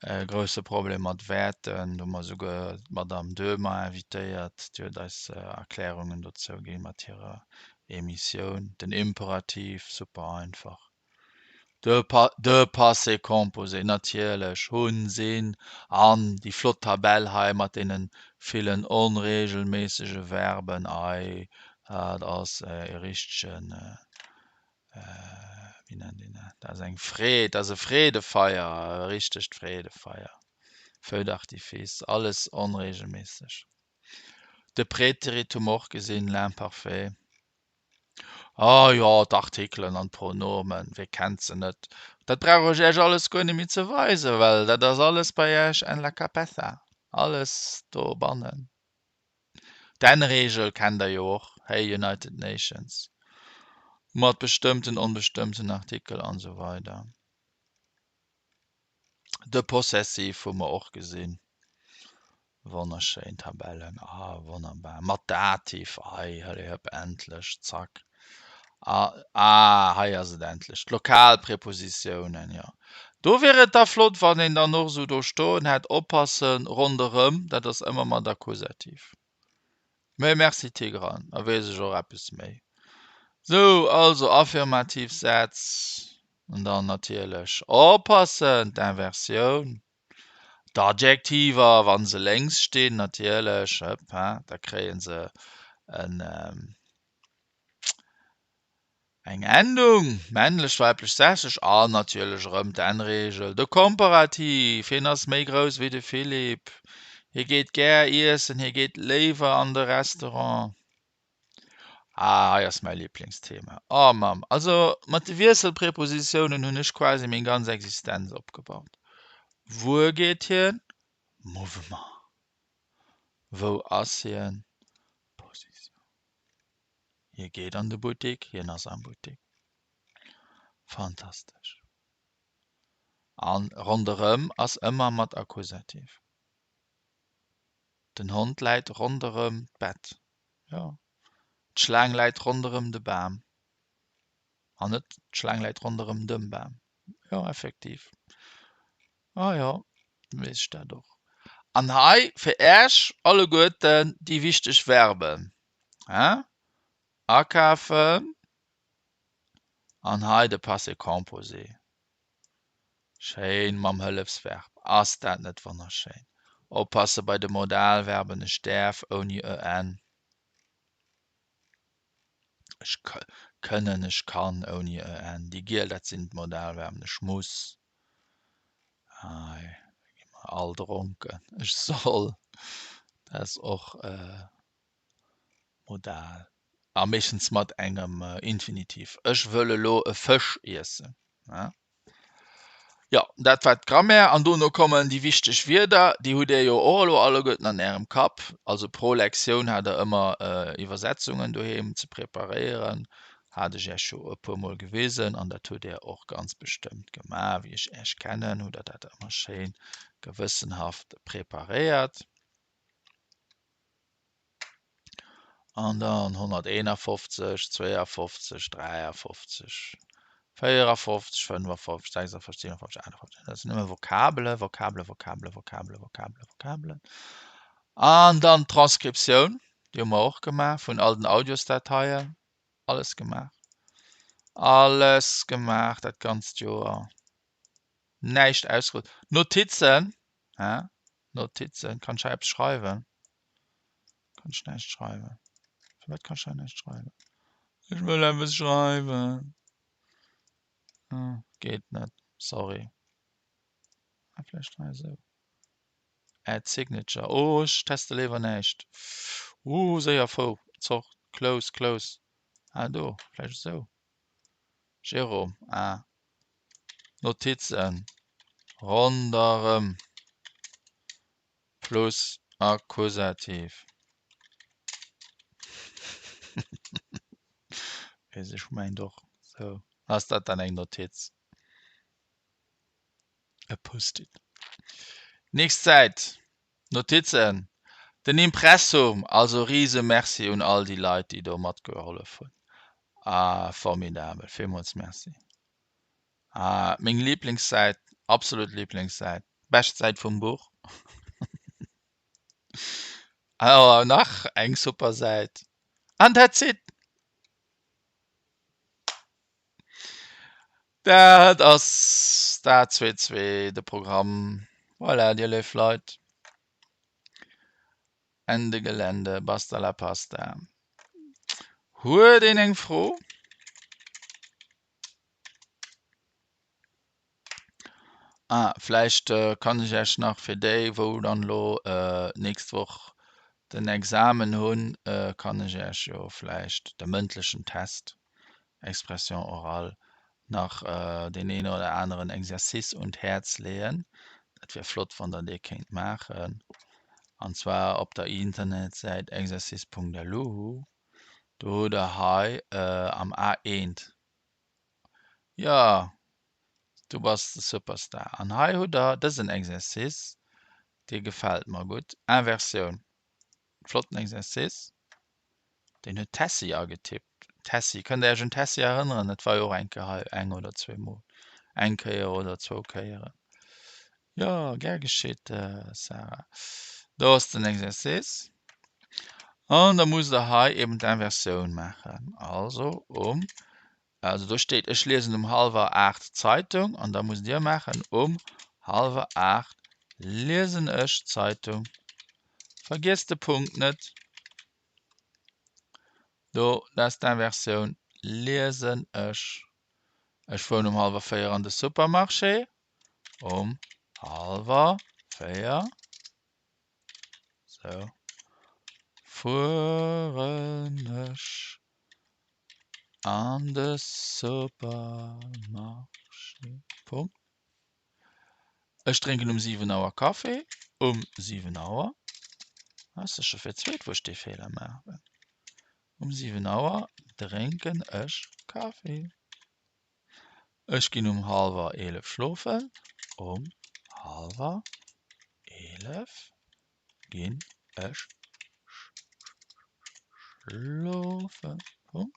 e grousse Problem mat Wäerten, do hu mer esouguer d'Madame Döhmer invitéiert, déi huet eis Erklärungen dozou gi mat hirer Emissioun. Den Imperativ, super einfach. De de Passé composé, natierlech, hunn, sinn, an déi flott Tabell hei mat deene villen onreegelméissege Verben, ei, dat ass e richtegen, wéi nennt een dat, dat ass eng Freed, dat ass e Freedefeier, e richtegt Freedefeier, Feu d'artifice, alles onreegelméisseg. De Preterit hu mer och gesinn, l'imparfait. Ah jo, d'Artikelen an d'Pronomen, wie kennt se net? Dat brauch ech Iech alles guer net méi ze weisen, well dat ass alles bei Iech en la cabeza, alles dobannen. D'N-Reegel kennt Der jo och, hey, United Nations, mat bestëmmten, onbestëmmten Artikel an esou weider. De Possessiv hu mer och gesinn. Wonnerschéin Tabellen, ah wonnerbar, mat Dativ, ei hëlli hëpp, endlech, zack, ah, ah hei ass et endlech, d'Lokalprepositiounen, jo. Do wier et da flott, wann een dann och esou do stoen hätt, oppassen, ronderëm, dat ass ëmmer mat Akkusativ. Mee merci Tigran, da weess ech och eppes méi. Sou, also affirmativ Sätz an dann natierlech oppassen, d'Inversioun. D'Adjektiver, wa se lénks stinn, natierlech, hëpp, ha, da kréie se en, eng Endung, männlech, weiblech, sächlech, an natierlech erëm d'N-Reegel. De Komparativ, hien ass méi grouss wéi de Philippe, hie geet gär iessen, hie geet léiwer an de Restaurant. Ah, hei ass mäi Liblingsthema. Oh Mamm, also mat de Wiesselprepositiounen hunn ech quasi meng ganz Existenz opgebaut. Wuer geet hien? Mouvement. Wou ass hien? Position. Hie geet an de Buttik, hien ass am Buttik. Fantastesch. An ronderëm ass ëmmer mat Akkusativ. Den Hond läit ronderëm d'Bett. Jo, d'Schlaang läit ronderëm de Bam. An net d'Schlaang läit ronderëm dem Bam. Jo, effektiv. Ah jo, weess ech dat och. An hei fir Äech alleguerten déi wichteg Verben, hä? Akafen an hei de Passé composé. Schéin mam Hëllefsverb, ass dat net wonnerschéin? Oppasse bei de Modalverben, ech däerf ouni e n, ech kënnen, ech kann ouni e n, déi giel dat sinn d'Modalverben, ech muss, hei gi mer all dronken, ech soll, dat ass och Modal, a meeschtens mat engem Infinitiv, Ech wëll elo e Fësch iessen. Jo, dat war d'Grammaire. An dono kommen déi wichteg Wierder. Déi hutt Dir jo och elo alleguerten an Ärem Kapp. Also pro Lektioun hat Der ëmmer Iwwersetzungen doheem ze preparéieren. Hat ech Iech jo e puermol gewisen an dat hutt Dir och ganz bestëmmt gemaach. Wéi ech Iech kennen, hutt Der dat ëmmer schéin gewëssenhaft preparéiert. An dann 151, 52, 53, 54, 55, 56, 57, 58. Dat sinn nëmme Vokabelen, Vokabelen, Vokabelen, Vokabelen, Vokabelen, Vokabelen. An dann d'Transkriptioun, déi hu mer och gemaach vun all den Audiosdateien. Alles gemaach. Alles gemaach dat ganzt Joer. Näischt ausgelooss. Notizen, hä? Notizen, kann ech hei eppes schreiwen? Kann ech näischt schreiwen? Firwat kann ech hei näischt schreiwen? Ech wëll eppes schreiwen. Ah, geet net. Sorry. Ah, vläicht hei esou. Add signature. Oh, ech teste léiwer näischt. Uh, séier fou. Zoch, close, close. Ah do, vläicht esou. Jérôme, ah. Notizen ronderëm plus Akkusativ. Weess ech mengt och sou. Ass dat dann eng Notiz? E Post-it. Nächst Säit, Notizen, den Impressum, also rise Merci un all déi Leit déi do matgehollef hunn. Ah formidabel, villmools Merci. Ah meng Lieblingssäit, absolut Lieblingssäit, bescht Säit vum Buch. Oh nach eng super Säit an that's it. Dat ass dat 2,2 de Programm. Voilà, dir léif Leit. Ende Gelände, basta la pasta. Huet een eng Fro? Ah, vläicht kann ech Iech nach fir déi, wou dann elo d'nächst Woch den Examen hunn, kann ech Iech jo vläicht de mëndlechen Test, Expression orale, nach deen een oder aneren Exercice un d'Häerz leeën. Dat wier flott, wann Der dee kéint maachen. An zwar op der Internetsäit exercice.lu. Do hutt Der hei am A1, Jo, du bass de Superstar. An hei hutt der dësen Exercice, dee gefält mer gutt, Inversioun. Flotten Exercice. Deen huet d'Tessy agetippt. Tessy, kënnt der iech un d'Tessy erënneren? Dat war jo och eng Kéier hei, eng oder zwee Mol. Eng Kéier oder zwou Kéieren. Jo, gär geschitt, Sarah. Do ass den Exercice. An da musst der hei eben d'Inversioun maachen. Also um, also do steet, ech liesen um hallwer 8 d'Zeitung an da musst Dir maachen, um hallwer 8 liesen ech d'Zeitung. Vergiesst de Punkt net. Do, dat ass d'Inversioun, liesen ech. Ech fueren um hallwer 4 an de Supermarché. Um hallwer 4. Sou. Fueren ech an de Supermarché. Punkt. Ech drénken um 7 Auer Kaffi. Um 7 Auer. Ass scho fir d'zweet, wou ech dee Feeler maachen. Um 7 Auer drénken ech Kaffi. Ech ginn um hallwer 11 schlofen. Um hallwer 11 ginn ech schlofen. Punkt.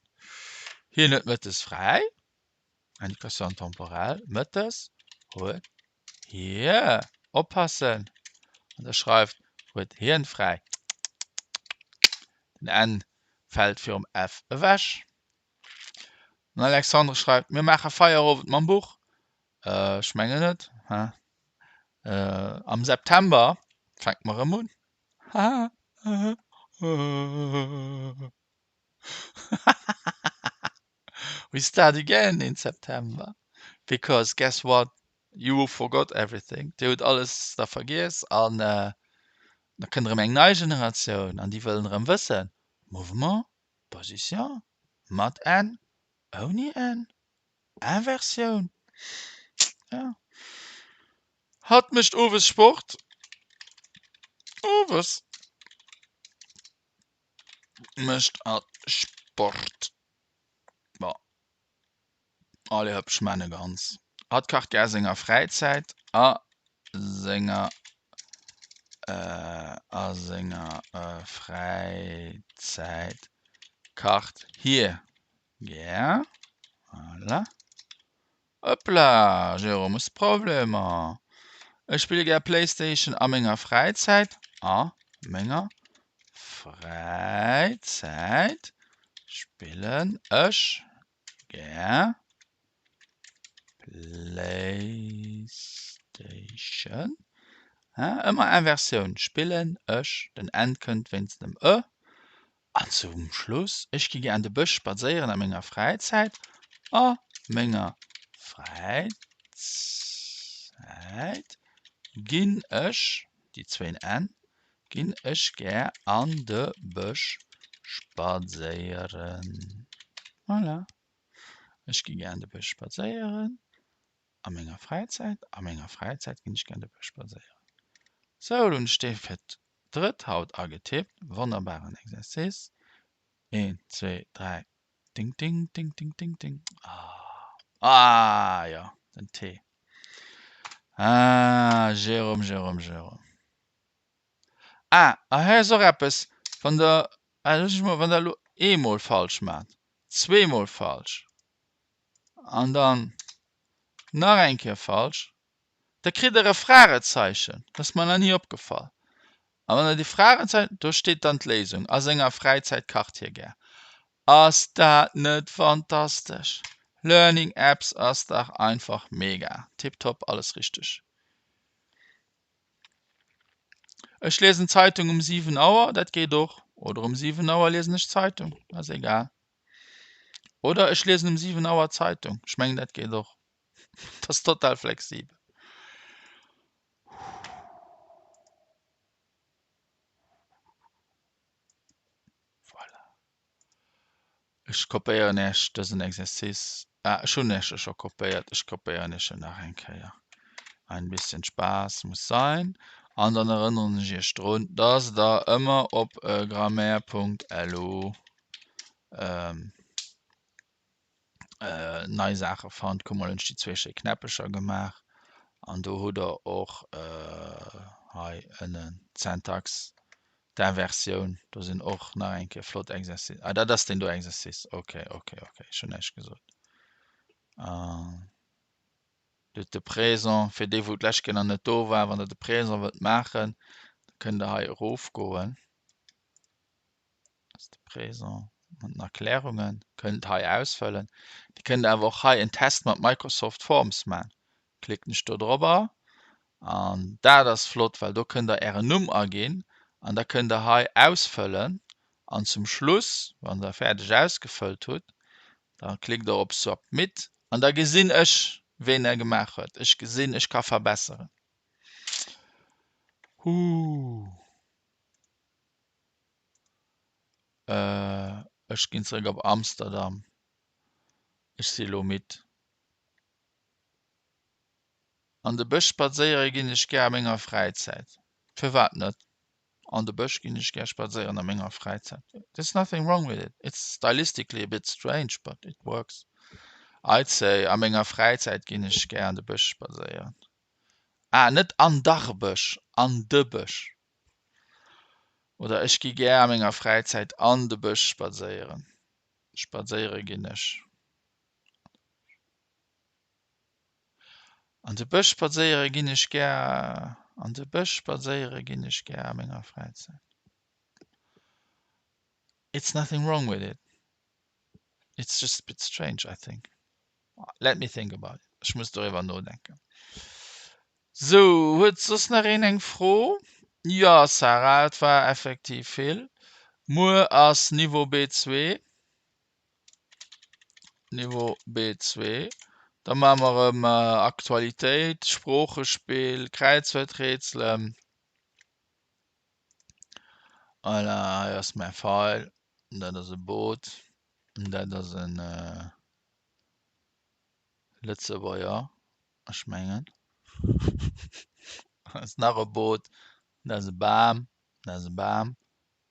Hien huet mëttes fräi. Indication temporelle, mëttes huet hie, oppassen, an der schreift, huet hien fräi. Den N fält virum F ewech. Den Alexandre schreift, mir maache Feierowend mam Buch. Ech mengen net. Hä? Am September fänke mer erëm un. We start again in September because guess what? You forgot everything. Dir hutt alles da vergiess an da kënnt erëm eng nei Generatioun an déi wëllen erëm wëssen, Mouvement, Position, mat N, ouni N, Inversioun. Ja. Hatt mécht owes Sport. Owes mécht hatt Sport. Bon. Allez hëpp, ech maan e ganz. Hatt kacht gär senger Fräizäit a senger a senger Fräizäit kacht hie gär. Voilà. Hoppla, Jérôme, hues Problemer? Ech spille gär Playstation a menger Fräizäit. A menger Fräizäit spillen ech gär Playstation. Ëmmer Inversioun, spillen ech, den N kënnt wéinst dem e. An zum Schluss, ech gi gär an de Bësch spadséieren a menger Fräizäit. A menger Fräizäit ginn ech, déi zwéin N, ginn ech gär an de Bësch spadséieren. Voilà. Ech gi gär an de Bësch spadséieren. A menger Fräizäit. A menger Fräizäit ginn ech gär an de Bësch spadséieren. Sou, lo hunn ech dee fir d'drëtt haut agetippt. Wonnerbaren Exercice. Een, zwee, dräi. Ding, ding, ding, ding, ding, ding. Ah, ah jo, den T. Ah, Jérôme, Jérôme, Jérôme. Ah, a hei ass och eppes, wann der, ah, looss ech mol, wann der elo eemol falsch maacht, zweemol falsch an dann nach eng Kéier falsch, da kritt der e Fragezeichen. Dat ass mer nach ni opgefall. A wann der déi Fragezeichen, do steet dann d'Léisung, A senger Fräizäit kacht hie gär. Ass dat net fantastesch? Learning Apps ass dach einfach mega. Tiptop, alles richteg. Ech liesen d'Zeitung um 7 Auer, dat geet och. Oder um 7 Auer liesen ech d'Zeitung, ass egal. Oder ech liesen um 7 Auer d'Zeitung, ech mengen dat geet och. Dat ass total flexibel. Voilà. Ech kopéieren Iech dësen Exercice. Ah, ech hunn Iech e scho kopéiert. Ech kopéieren Iech en nach eng Kéier. Ein bisschen Spaß muss sein. An dann erënneren ech Iech drun, dass Der ëmmer op grammaire.lu nei Saache fannt. Kuck mol, hunn ech déi zwee schéi Knäppecher gemaach. An do hutt Der och hei ënnen d'Syntax d'Inversioun. Do sinn och nach eng Kéier flott Exercice. Ah, dat ass deen do Exercice. Okay, okay, okay, ech hunn näischt gesot. Do de Présent, fir déi wou d'lescht Kéier nach net do war, wann der de Présent wëllt maachen, da kënnt der hei erofgoen. Ass de Présent mat den Erklärungen, kënnt hei ausfëllen. Dir kënnt awer och hei en Test mat Microsoft Forms man. Klicken ech do drobber an dat ass flott, well do kënnt der ären Numm aginn an da kënnt der hei ausfëllen an zum Schluss, wann der fäerdeg ausgefëllt hutt, da klickt der op Submit an da gesinn ech ween e gemaach huet. Ech gesinn, ech ka verbesseren. Huuh. Ech ginn zeréck op Amsterdam. Ech si lo midd. An de Bësch spadséiere ginn ech gär a menger Fräizäit. Firwat net? An de Bësch ginn ech gär spadséieren a menger Fräizäit. There's nothing wrong with it. It's stylistically a bit strange, but it works. I'd say, a menger Fräizäit ginn ech gär an de Bësch spadséieren. Ah, net an dar Bësch, an de Bësch. Oder ech gi gär a menger Fräizäit an de Bësch spadséieren. Spadséiere ginn ech. An de Bësch spadséiere ginn ech gär. An de Bësch spadséiere ginn ech gär a menger Fräizäit. It's nothing wrong with it. It's just a bit strange, I think. Let me think about it. Ech muss doriwwer nodenken. Sou, huet soss nach een eng Fro? Jo, Sarah, et war effektiv vill. Muer ass Niveau B2. Niveau B2. Da maache mer erëm Aktualitéit, Sproochespill, Kräizwuerträtselen. Voilà, hei ass mäi File. Dat ass e Boot. Dat ass e Lëtzebuerger, ech mengen. Dat ass nach e Boot. Dat ass e Bam. Dat ass e Bam.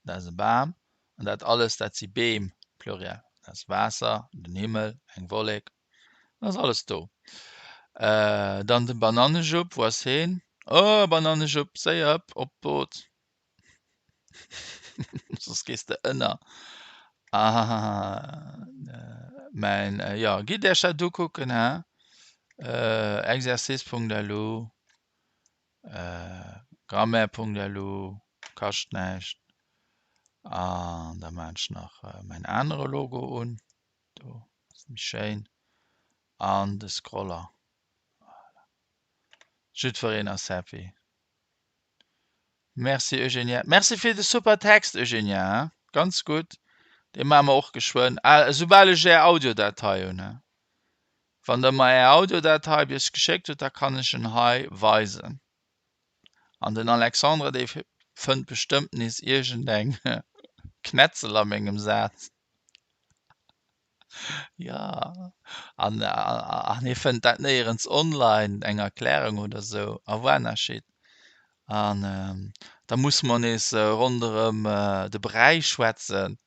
Dat ass e Bam. An dat alles, dat si Beem, Pluriel. Dat ass Waasser, den Himmel, eng Wollek. Dat ass alles do. Dann de Banannejupp, wou ass heen? Oh, Banannejupp, séier ëpp op d'Boot. Soss gees de ënner. Ah, mäin, jo, gitt Iech dat ukucken, hä? Exercice.lu. Grammaire.lu kascht näischt. An da maan ech nach mäin anere Logo un, do ass méi schéin, an de Scroller. Voilà. Jiddwereen ass happy. Merci Eugenia. Merci fir de super Text Eugenia, ganz gutt. Dee maache mer och geschwënn, esoubal ech är Audiodatei hunn. Wann der mer är Audiodatei bis geschéckt hutt, da kann ech en hei weisen. An den Alexandre, dee fënnt bestëmmt nees iergendeng Knätzel a mengem Saz. Jo, an an hie fënnt dat néierens online, eng Erklärung oder sou. Au revoir Nachit. An da musse mer nees ronderëm de Bräi schwätzen.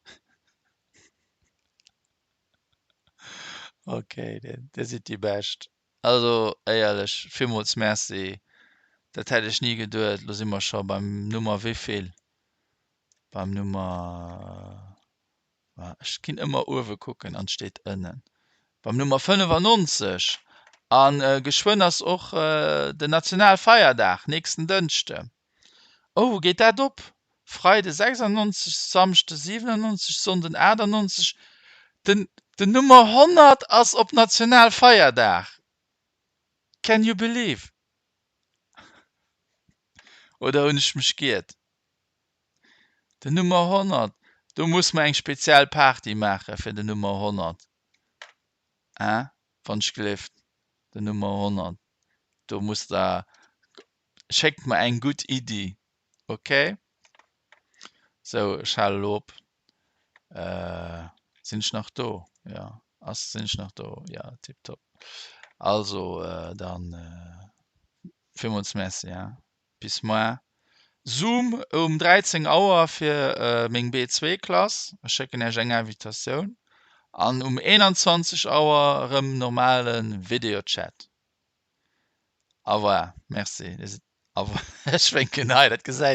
Ok, dir sidd déi Bescht. Also éierlech, villmools Merci. Dat hätt ech ni geduet. Lo si mer scho beim Nummer wéivill? Beim Nummer. Ech ginn ëmmer uewe kucken an et steet ënnen. Beim Nummer 95. An geschwënn ass och den Nationalfeierdag, nächsten Dënschde. Oh, wou geet dat op? Freide 96, Samschde 97, Sonnden 98. Den den Nummer 100 ass op Nationalfeierdag. Can you believe? Oder hunn ech mech giert? Den Nummer 100, do muss mer eng speziell Party maache fir den Nummer 100, hein, wann ech gelift, den Nummer 100, do musst Der, schéckt mer eng gutt Iddi, ok? Sou, ech hale elo op. Sinn ech nach do? Jo, ass, sinn ech nach do? Jo, tiptop. Also, dann villmools Merci, hein, bis moar. Zoom um 13 Auer fir meng B2 Klass, ech schécken Iech eng Invitatioun, an um 21 Auer erëm normale Videochat. Au revoir, merci. Ech wénken hei, dat gesäit.